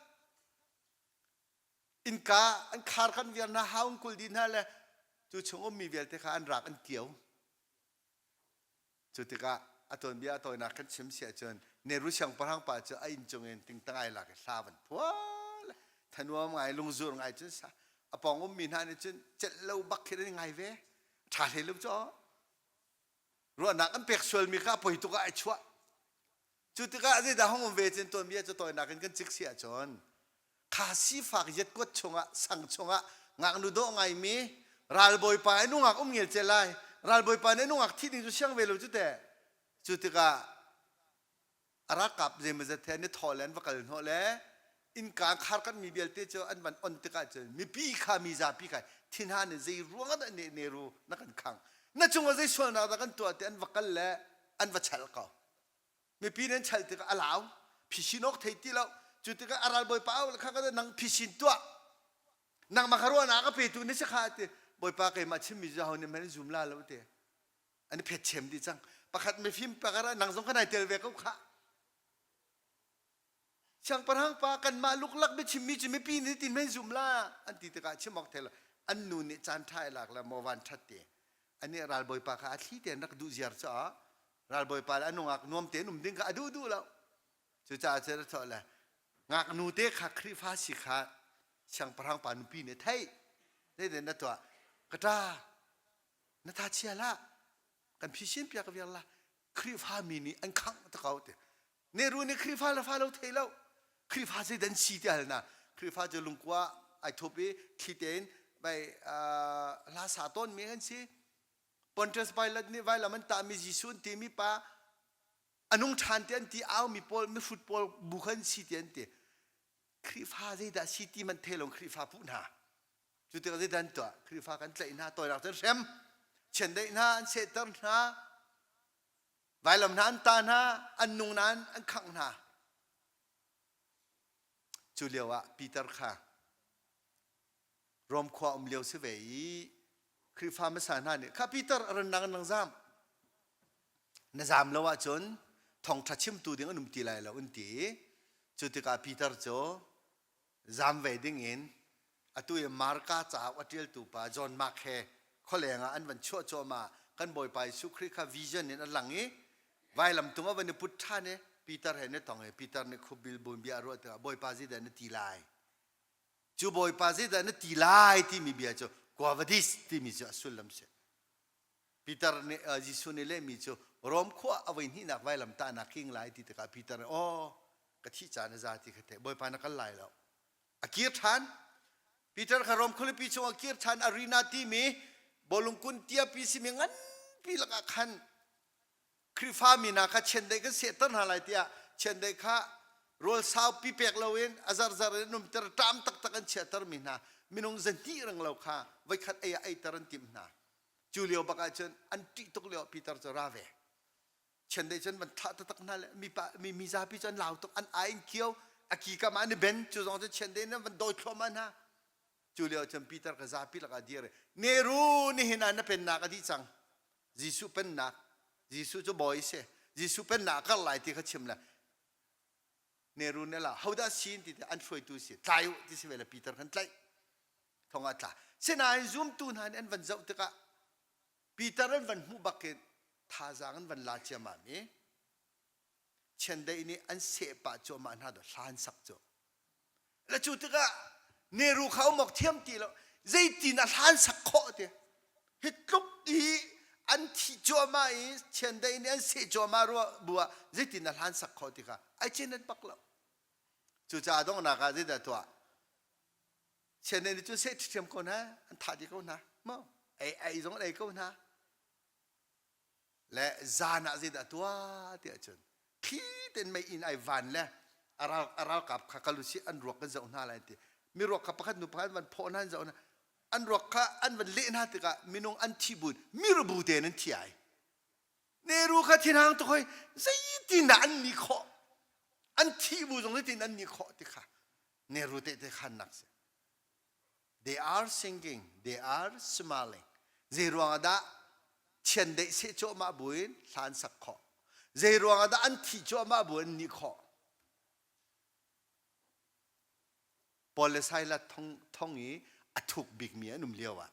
innka an khar kan viar hna hau an kul dih hna le cu chung ummi vialte kha an rak an kio cu tikah a tuanbia a tawinak kan chim si ahcun Nehru siangpahrang pa cu a inn cung in tingtang ai lak i hla van phual thanuam ngai lungzur ngai cun sa a pawng ummi hna nih cun celh lo bak khin an ngai ve ṭha hlei lo cu ruahnak an pek sualmi kha a poi tuk ah ai chuah Cu tikah zeidah hung um ve cun tuanbia cu tawinak in kan cik si ahcun kha sifak yetkuat chungah sang chungah ngaknu dawh ngaimi ralbawipa i nungak um ngel ce lai ralbawipa nih nungak thih ding cu siang ve lo cu teh cu tikah a ralkap zeimawzat he an i thawh le an va kal hnawh le. Innka khar kan mi vialte cu an van on tikah cun mipi kha mi zapi kha thinhan in zei ruang ah dah Nehru na kan khang na cungah zei sualnak dah kan tuah ti an va kal le an va chal ko. Mipi nan chal tikah a lau phisin awk thei ti lo. Cu tikah a ralbawipa au le kha ka nang phisin tuah nangmah kha ruahnak a petu na si kha ti bawipa keimah chimmi cu ho nih hmanh zum la lo ti an i phet chem dih cang. Pakhat mifim pakhat ah nang zong kan ai tel ve ko khah. Siangpahrang pa kanmah luklak biachimmi cu mipi nih tin men zum la an ti tikah chim awk thei lo. An nu nih caan ṭha i lak le maw van ṭhat ti. Anih ralbawipa kha a thli tein rak duh ziar caah ralbawipa le a nungak nuam tein um ding kha a duh duh lo. Cucaah cun a thawh le ngaknu te kha Khrihfa si kha siangpahrang pa nupi nih a theih. Zeitin na tuah? Ka ṭa, na tha chia hlah. Kan phisin piak viar la. Khrihfa mi nih an khangh ta ko ti. Nehru nih Khrihfa le fa lo thei lo. Khrihfa zei dan si ti hal na. Khrihfa cu lungkua ai thup i thli tein vai hla sa tawn mi an si. Pontius Pilate nih vailam an tahmi Jesuh an timi pa a nung ṭhan ti an ti au mi pawl mihrut pawl bu khan si ti an ti. Khrihfa zeidah si ti man thei lo Khrihfa puh hna. Cu tikah zeidah an tuah? Khrihfa kan tlaih hna, tawinak cun hrem, chiandeih hna, an sehter hna, vailam hna an ta hna, an nung nain an khangh hna. Cu lio ah Peter kha Rom khua um lio si ve i Khrihfa hmasa hna nih kha Peter a rannak in nang zam. Na zam lo ahcun thawngṭha chimtu ding an um ti lai lo an ti. Cu tikah Peter cu zam ve ding in atu i Marka cauk a ṭialtu pa John Mark he khualeng ah an van chuah cuahmah kan Bawipa Jesuh Khrih kha vision in a lang i vailam tung a van i put ṭhan i Peter he na tong i Peter nih khupbil buin bia a ruah tikah Bawipa zeidah na ti lai cu Bawipa zeidah na ti lai timi bia cu Quo vadis timi cu a sullam si Peter nih Jesuh nih lehmi cu Rom khua a voi hnihnak vailam tahnak king lai ti tikah Peter nih aw ka thih caan a za ti kha theih Bawipa na kal lai lo a kir ṭhan Peter kha Rom khualipi chung a kir ṭhan arena timi bawlung kun tiapi simi nganpi lakah khan Khrihfa mi hna kha chiandeih kan sehter hna lai tiah chiandeih kha rawl saupi pek loin a zarzar in an umter ṭam taktak an chiahter mi hna minung zahnih reng lo kha voikhat ei ah eiter an timh hna cu lio bak ahcun an ṭih tuk lio Peter cu ra ve chiandeih cun van thlah taktak hna le mi pa mi mizapi cu an lau tuk an ai in kio a ki kam ah an i ben cu zong cu chiandeih in an van dawi thluahmah hna cu lio cun Peter ka zapi lakah dir i Neru nihin ah na pennak a dih cang Jesuh pennak Jesuh cu bawi si Jesuh pennak a kar lai ti kha chim le Neru nih la hodah sin ti an hruaitu si tlai u ti si ve le Peter kan tlaih thong ah tla sinain zumtu hna nih an van zoh tikah Peter an van hmuh bak in thazaang an van la ciammam i chiandeih nih an seh pah cuahmah hna do hlan sak cu le cu tikah Neru kha um awk thiam ti lo zeitin a hlan sak khawh ti hi tluk i an thi cuahmah i chiandeih nih an seh cuahmah ruah bu ah zeitin a hlan sak khawh ti kha ai cin an bak lo cucaah donghnak ah zeidah tuah Chiandeih nih cun seh ṭhiam ko hna an thah dih ko hna maw ei ei zong an ei ko hna le zan ah zeidah tuah tiah cun thli tein mei inn ai van le a ral a ralkap kha kal usih an ruak kan zoh hna lai ti mi ruak kha pakhat nu pakhat van phawh hna an zoh hna an ruak kha an van leh hna tikah minung an thi bun mirubu tein an thi ai Neru kha thinhang tuk hoi zeitin dah an ni khawh an thih bu zong zeitin an ni khawh ti kha Neru tehte khannak si They are singing, they are smiling. Zei ruang ah dah chiandeih seh cuahmah buin hla an sak khawh? Zei ruang ah dah an thih cuahmah buin an nih khawh? Paul le Silas thong, thong i a thuk bikmi an um lio ah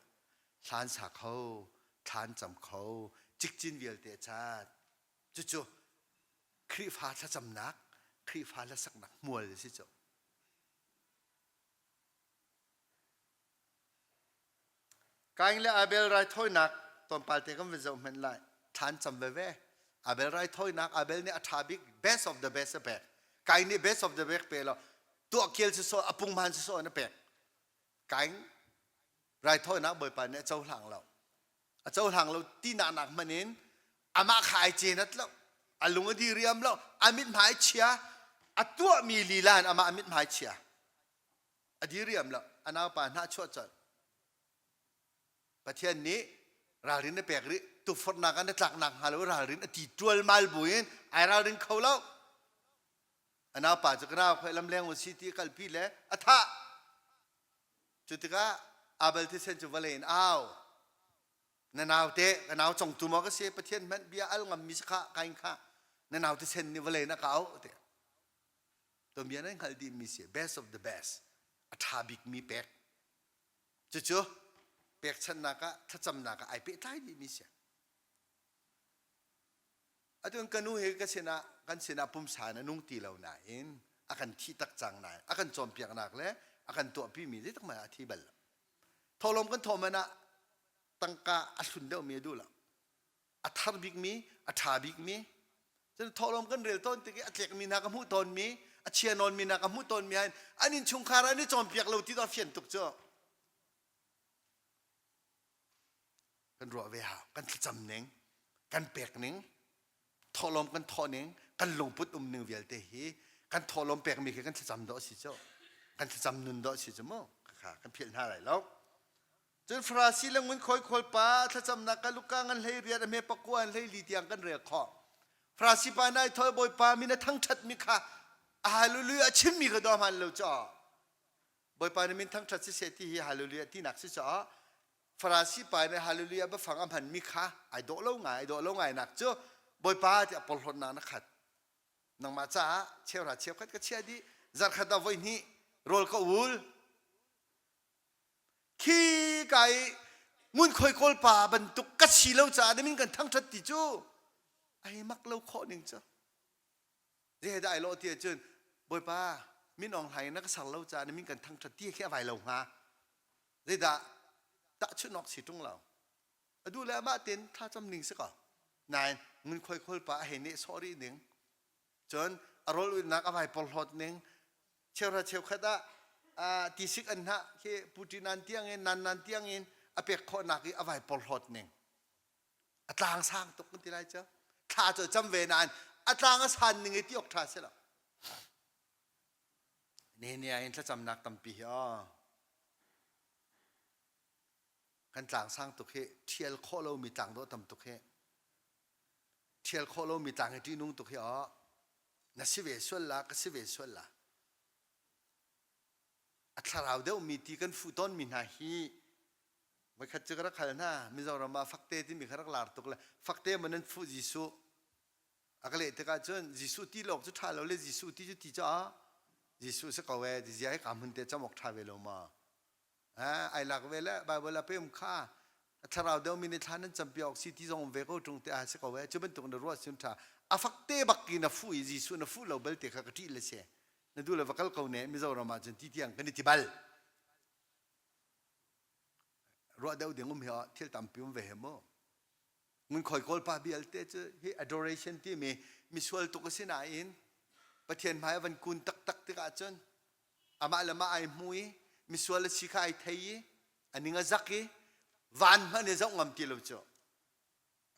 hla an sa kho, thla an cam kho, cikcin vialte a cat. Cucu Khrihfa thlacamnak, Khrihfa hlasaknak hmual a si cu. Kain le Abel raithawinak tlawmpal te kan van zoh hmanh lai. Thlan cam veve. Abel raithawinak Abel nih a ṭha bik best of the best a pek. Kain nih best of the best pe lo. Tuah kial si sawh, a punghman si sawh in a pek. Kain raithawinak Bawipa nih a cohlang lo. A cohlang lo ti nak nak hmanh in amah kha ai cenat lo. A lung a diriam lo. A mithmai chia. A tuahmi lila in amah a mithmai chia. A diriam lo. A naupa hnahchuah colh. Pathian nih ralrin a pek rih. Tukforhnak ah na tlaknak hnga lo ralrin a ti ṭualmal buin ai ralring kho lo. A naupa cu ka nau khoi lamleng u si ti a kalpi le a thah. Cu tikah Abel thisen cu vawlei in au. Na nau te ka nau congtu maw ka si Pathian hmanh bia al ngammi si kha kain kha na nau thisen nih vawlei in a ka auh ti. Tuanbia nan hngalh dihmi si best of the best a ṭha bikmi pek. Cucu pekchanhnak ah thlacamnak ah ai pehtlai dihmi si. Atu ka nu he ka sinah kan sinah pumsa in a nung ti lo nain a kan thih tak cang nain a kan cawnpiaknak le a kan tuahpimi zeitik hmanh ah a thi bal lo. Thawhlawm kan thawh hmanh ah tangka a hlun deuhmi a duh lo. A thar bikmi, a ṭha bikmi. Cun thawhlawm kan rel tawn tik i a tlekmi hna ka hmuh tawnmi, a chia nawnmi hna ka hmuh tawnmi ah an innchungkhar an i cawnpiak lo ti to a fian tuk cu. Kan ruah ve hau. Kan thlacam ning, kan pek ning, thawhlawm kan thawh ning, kan lungput um ning vialte hi kan thawhlawm pekmi khi kan thlacam dawh a si cu. Kan thlacam nun dawh a si cu mu. Kha kan philh hna lai lo. Cun Farasi le ngunkhawi khawlpa thlacamnak ka luka ngan hlei riat a hme pakua an hlei li tiang kan rel khawh. Farasi pa nai thol bawipa min a thangṭhat mi kha a hallelujah a chimmi kha daw hman lo caw. Bawipa nih min thangṭhat siseh ti hi hallelujah tinak si caah Farasi pa nih hallelujah biafang a hmanmi kha ai dawh lo ngai ai dawh lo ngai nak cu Bawipa tiah porhlawtnak na khat. Nangmah caah cheuhra cheukhat ka chiah dih zarkhat ah voi hnih rawl ka ul khi ka i ngunkhuai kawl pa bantuk ka si lo caah na min kan thangṭhat ti cu ai mak lo khawh ning cu zei dah ai lawh ti ahcun Bawipa min Aung Hlaing na ka ser lo caah na min kan thangṭhat ti khi a vai lo hnga zeidah tahchunh awk si ṭung lo a duh le amah tein thlacam ning si ko nain ngunkhuai khawl pa a hei nehsawh rih ning cun a rawl ulnak a vai porhlawt ning cheuhra cheukhat ah tisik an hnah khi puṭi nan tiang in nan nan tiang in a pek khawhnak i a vai porhlawt ning a tlang sang tuk kan ti lai cu thla cu cam ve nain a tlang a san ning i ti awk ṭha si lo ne ne ah hin thlacamnak tampi hi aw kan tlang sang tuk hi ṭhial khawh lomi tlang dawh tam tuk hi ṭhial khawh lomi tlang hi ṭihnung tuk hi aw na si ve sual la ka si ve sual la a thlarau deuhmi ti kan fuh tawnmi hna hi voikhat cu ka rak hal hna Mizoram ah fakte timi kha rak lar tuk le fakte man nan fuh Jesuh a ka leh tikah cun Jesuh ti lawk cu ṭha lo le Jesuh ti cu ti caah Jesuh si ko ee ti zia hi ka hmun te cam awk ṭha ve lo ma ai lak ve le Bible a pem kha thlarau deuh mi nih thla nan campi awk si ti zong um ve ko ṭung te a si ko e cu bantuk na ruah sun ṭha a fak te bak ki na fuh i Jesuh na fuh lo belte kha ka ṭih le si na duh le va kal ko ne Mizoram ah cun ti tiang kan i ti bal ruah deuh ding um hi thil tampi um ve he mu Ngun khoi kawl pa vialte cu hi adoration timi misual tuk a si nain Pathian hmai a van kun taktak tikah cun amah le mah ai hmu i misual a si kha ai thei i a ning a zak i van hmanh i zoh ngam ti lo cu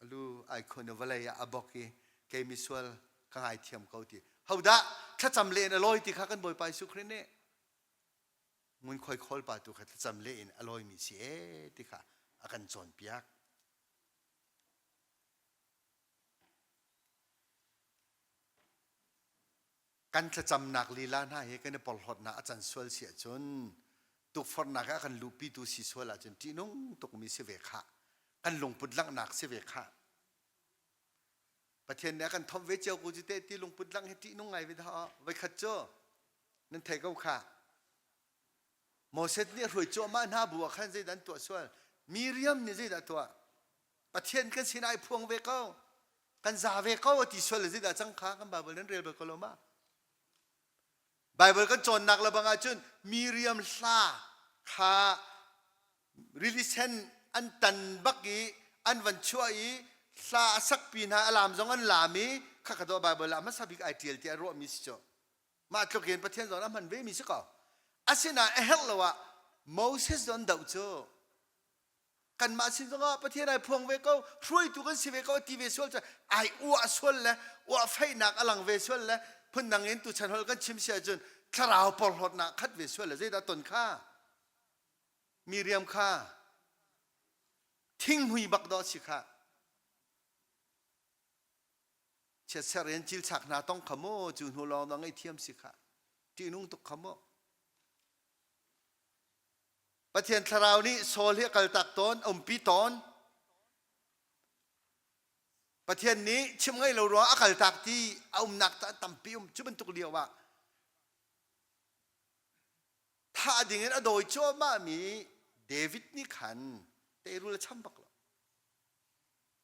a lu ai khun i vawlei ah a bok i kei misual ka ngaithiam ko ti hodah thlacam le in a lawi ti kha kan Bawipa Jesuh Khrih nih ngunkhuai khawl pa tu kha thlacam le in a lawimi si ee ti kha a kan cawnpiak. Kan thlacamnak lila hna hi kan i porhlawtnak a can sual si ahcun tukforhnak ah a kan luhpitu si sual ahcun ṭihnung tukmi si ve khah. Kan lungput langhnak si ve khah. Pathian nih a kan thomh ve cio ko cu teh ti lungput langh hi ṭihnung ngai ve dah. Voikhat cu nan thei ko kha. Moses nih a hruai cuahmah hna bu ah khan zeidah an tuah sual? Miriam nih zeidah a tuah? Pathian kan sinah ai phuang ve ko. Kan za ve ko a ti sual le zeidah cang kha kan Bible nan rel bal ko lo ma? Bible kan cawnnak le bang ahcun Miriam hla kha rili sen an tan bak i an van chuah i hla a sakpi hna a laam zong an laam i kha kha dawh Bible ah hmasa bik ai ṭial tiah ruahmi si cu. Mah tluk in Pathian zong a hman ve mi si ko. Asinain a herh lo ah Moses zong doh cu kanmah sin zongah Pathian ai phuang ve ko, hruaitu kan si ve ko ti ve sual cu ai uah sual le uah feihnak a lang ve sual le phundang in tuchan hol kan chim si ahcun. thlarau porhlawtnak khat ve sual le zeidah ton kha? Miriam kha thinghmui bak dawh si kha. Chiatser in cilchak hna tong kha mu cu hnu lawng dang ngaihthiam si kha. Ṭihnung tuk kha mu. Pathian thlarau nih Saul hi a kaltak tawn, a umpi tawn. Pathian nih chim ngei lo ruang a kaltak ti a umnak ta tampi um cu bantuk lio ah thah ding in a dawi cuahmah mi David nih khan teirul a cham bak lo.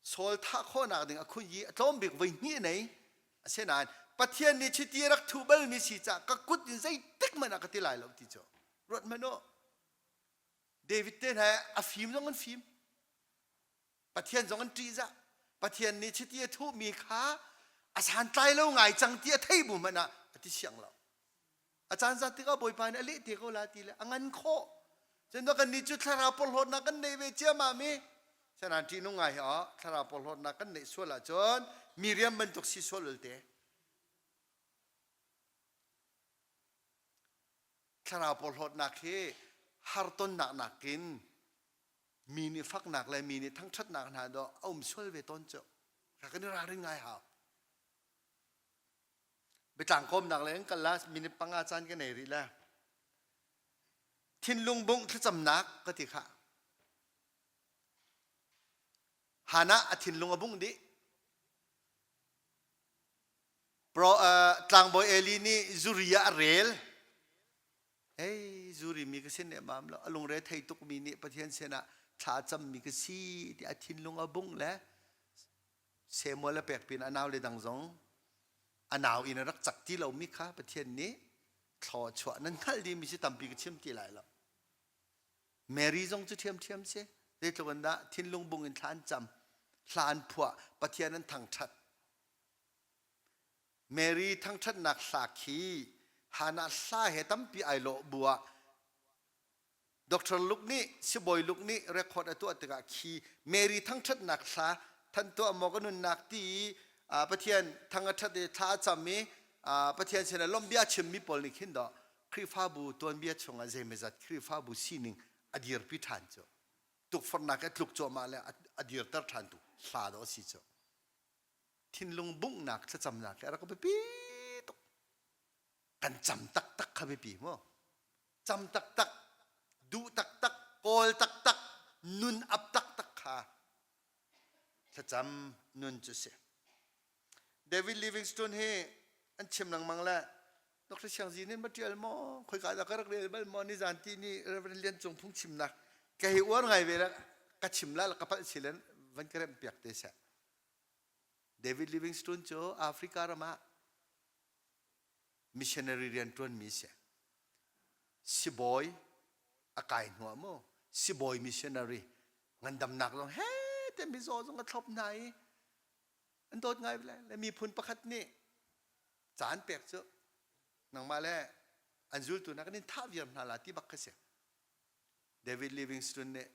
Saul thah khawhnak ding a khun i a tlawm bik voi hnih nei. Asinain Pathian nih chiti a rak thuh balmi si caah ka kut in zeitik hmanh ah ka ti lai lo ti cu ruat hmanh u. David te hna a fim zong an fim. Pathian zong an ṭihzah. Pathian nih chiti a thuhmi kha a santlai lo ngai cang ti a thei bu hmanh ah a ti siang lo. A caan zat tikah Bawipa nih a leh te ko la ti le a ngan khawh. Cun kan nih cu thlarau porhlawtnak kan nei ve ciammam i sanan ṭihnung ngai hi ah thlarau porhlawtnak kan neih sual ahcun Miriam bantuk si sual ulte. Thlarau porhlawtnak hi hartonnak nakin mi nih faknak le mi nih thangṭhatnak hna dawh a um sual ve tawn cu. Kan i ralrin ngai hau. Biatlang kawmnak le in kal la minute panga caan ka nei rih le. Thinlung bungh thlacamnak ka ti kha. Hana a thinlung a bungh dih. Pro, uh, tlangbawi Eli nih zuri ah a rel. Hei, zuri mi ka sin mam lo. A lungre thei tuk mi nih Pathian sinah thla cammi ka si ti a thinlung a bungh le Samuel a pek pin a nau le dang zong a nau in a rak cak ti lomi kha Pathian nih thlaw chuah nan hngalh dihmi si tampi ka chim ti lai lo. Mary zong cu ṭhiamṭhiam si. Zeitluk in dah thinlung bung in thla an cam, hla an phuah, Pathian an thangṭhat. Mary thangṭhatnak hla khi Hannah hla he tampi ai lawh bu ah Dr. Luke nih sibawi Luke nih record a tuah tikah khi Mary thangṭhatnak hla than tuah maw ka nunnak ti i Pathian thang a ṭhat i thla a cam i Pathian sinah lawmhbia chimmi pawl nih khin dawh Khrihfabu tuanbia chungah zeimazat Khrihfabu sining a dirpi ṭhan cu tukforhnak a tluk cuahmah le a dirter ṭhan tu hla dawh a si cu thinlung bunghnak thlacamnak hi a rak biapi tuk kan cam taktak kha biapi mu cam taktak duh taktak kawl taktak nun ap taktak kha thlacam nun cu si David Livingstone hi an chim lengmang le Dr. Siang Zi nih ma tial maw khoika dah ka rak rel bal maw ni zan ti ni Reverend Lian Cung phung chimnak ka hi uar ngai ve la ka chim la ka palh silen van ka remh piak te seh David Livingstone cu Africa ram ah missionary rian ṭuanmi si. Sibawi a kai hnuah mu sibawi missionary ngandamnak zong he te mizaw zong a thlop hna i an dawt ngai le le miphun pakhat nih caan pek cu nangmah le an zultu na kan in thah viar hna la ti bak kha si. David Livingstone nih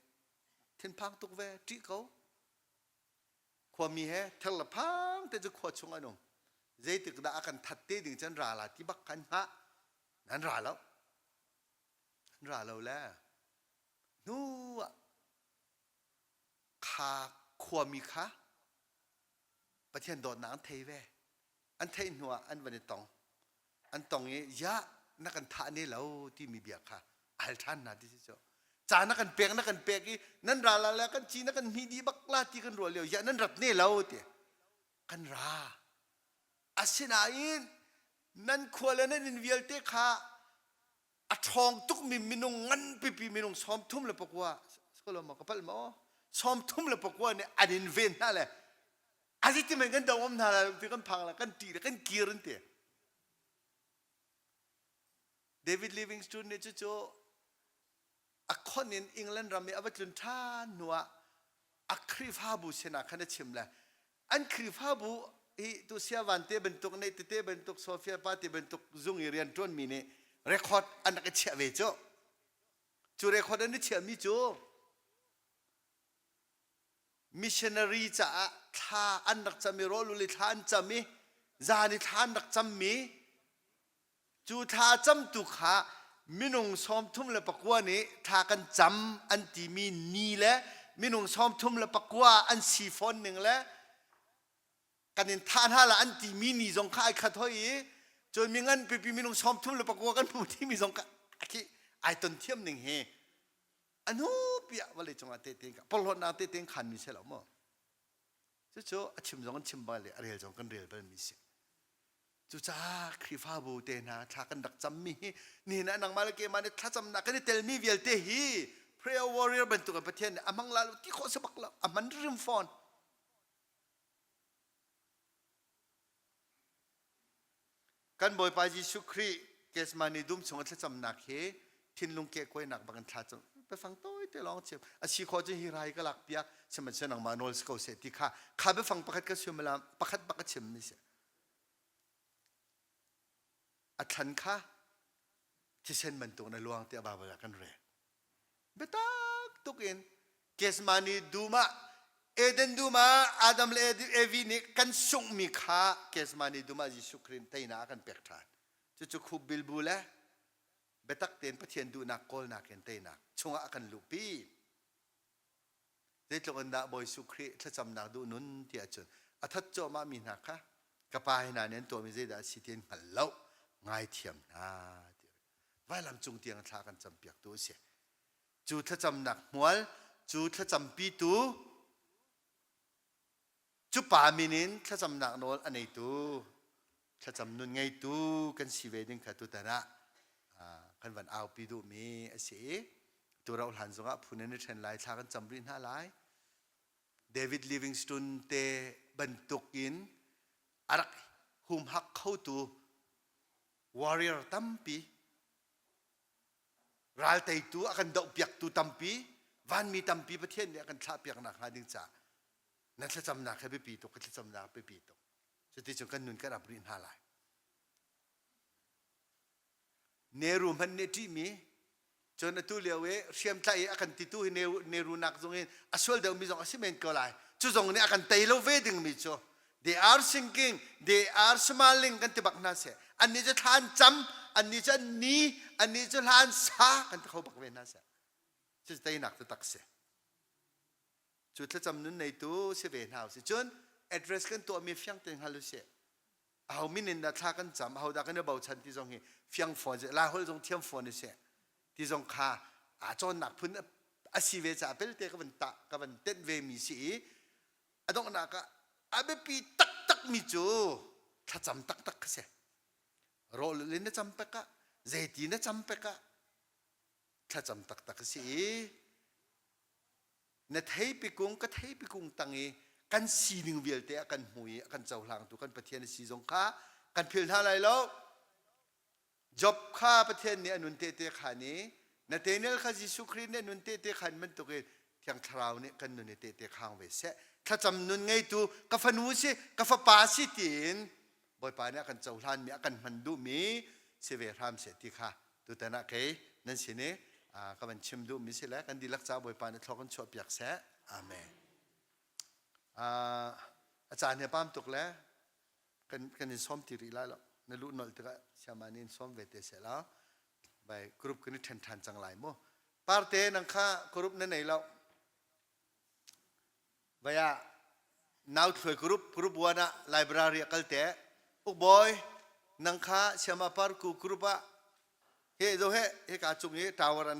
thinphang tuk ve ṭih ko Khuami he ther le phang te cu khua chung an um. Zeitik dah a kan that te ding cun ra la ti bak khan hngah. Nan ra lo. An ra lo le. Hnu ah kha khuami kha Pathian dawtnak an thei ve. An theih hnu ah an van i tong. An tong i ya na kan thah ne lo timi bia kha a hal ṭhan hna ti si cu. Ca na kan pek na kan pek i nan ra la le kan ci na kan hmi dih bak la ti kan ruah lio ya nan rat ne lo ti. Kan ra. Asinain nan khua le nan inn vialte kha a ṭhawng tukmi minung nganpipi minung 34 skoloma ka palh maw 34 nih an in ven hna le a ti men kan do om hna la ti kan phang la kan ṭih le kan kir an ti David Livingstone nih cucu a khon in England ram i a va tlun ṭhan hnuah a Khrihfabu sinah khan a chim le an Khrihfabu hi tu Siavan te bantuk nei tete bantuk Sophia pa te bantuk zung i rian ṭuanmi nih record an rak i chiah ve cu cu record an i chiahmi cu missionary caah thla an rak cam i rawl ul i thla an cam i zan i thla an rak cammi Cu thla camtu kha minung 39 nih thla kan cam an timi ni le minung 34 an si fawn ning le kan in thah hna la an timi ni zong kha ai khat hoi i cun mi ngan pipi minung 39 kan hmu timi zong kha khi ai ton thiam ning hi anu piah vawlei cungah tehte porhlawtnak tehte khan mi si lo maw? Cucu a chim zong an chim bal i a rel zong kan rel balmi si. Cucaah Khrihfabu te hna thla kan rak cammi hi nihin ah nangmah le keimah nih thlacamnak kan i telmi vialte hi prayer warrior bantuk in Pathian nih a hmang la lo ti khawh si bak lo a hman rim fawn. Kan Bawipa Jesuh Khrih Gethsemane dum chung a thlacamnak hi thinlung kehkuainak bak in thla cam biafang tawi te lawng chim a si khawh cun hi rai ka lak piak sihmanhsehlaw nangmah nawl si ko seh ti kha kha biafang pakhat ka suimilam pakhat bak a chim mi si a thlan kha thisen bantuk na luang tiah Bible ah kan rel biatak tuk in Gethsemane dum ah Eden dum ah Adam le Evi nih kan sunghmi kha Gethsemane dum ah Jesuh Khrih teinak a kan pek ṭhan. Cucu khup bilbu le biatak tein Pathian duhnak kawlnak in teinak chungah a kan luhpi. Zeitluk in dah Bawi Jesuh Khrih thlacamnak duh nun ti ahcun a that cuahmah mi hna kha ka pa hi hna nih an tuahmi zeidah a si ti an hngal lo ngaithiam hna ti vailam cung tiang thla kan campiaktu a si. Cu thlacamnak hmual, cu thlacampitu, cu pa min in thlacamnak nawl a neitu, thlacam nun ngeitu kan si ve ding kha tutan ah kan van aupi duhmi a si i tu rauh hlan zongah phun in i ṭhen lai thla kan cam rih hna lai. David Livingstone te bantuk in a rak humhak khotu warrior tampi ral teitu a kan dohpiaktu tampi vanmi tampi Pathian nih a kan thlahpiaknak hnga ding caah na thlacamnak hi biapi tuk ka thlacamnak biapi tuk cuticun kan nun kan ap rih hna lai Neru hmanh nih ṭihmi cun atu lio i hriamtlaih i a kan titu hi Neru nak zong in a sual deuhmi zong a si men ko lai cu zong nih a kan tei lo ve dingmi cu They are sinking, they are smiling kan ti bak hna seh. Annih cu thla an cam, annih cu an ni, annih cu hla an sa kan ti kho bak ve hna seh. Cu teinak cu tak si. Cu thlacam nun neitu si ve hna usih. Cun address kan tuahmi fiang tein hngal usih. Aho min in dah thla kan cam, aho dah kan i bochan ti zong hi fiang fawn seh. Lai holh zong thiam fawn usih. Ti zong kha aa cawnnak phun a si ve caah pelte ka van tah ka van tenh ve mi si i a donghnak ah a biapi taktakmi cu thlacam taktak kha si. Rawl in na cam pek ah zeiti na cam pek ah thlacam taktak a si i na theipi kung ka theipi kung tang i kan sining vialte a kan hmu i a kan cohlangtu kan Pathian a si zong kha kan philh hna lai lo. Job kha Pathian nih a nun tehte khan i Nathaniel kha Jesuh Khrih nih a nun tehte khan bantukin Thiang Thlarau nih kan nun i tehte khang ve seh. Thlacam nun ngeitu ka fanu si, ka fapa si tiin Bawipa nih a kan cohlanmi, a kan hman duhmi si ve hram seh ti kha tutan ah kei nan sin i ka van chim duhmi si le kan dihlak ca Bawipa nih thlawk kan chuahpiak seh. Amen. A caan hi a pam tuk le kan kan in sawm ti rih lai lo na luh nolh tikah siama nih in sawm ve te seh la bai group kan i ṭhen ṭhan cang lai mu parte nang kha group na nei lo vai ah nau thluai group group one ah library a kal te ukbawi nang kha siama parku group ah he zo he he ka cung i tower an.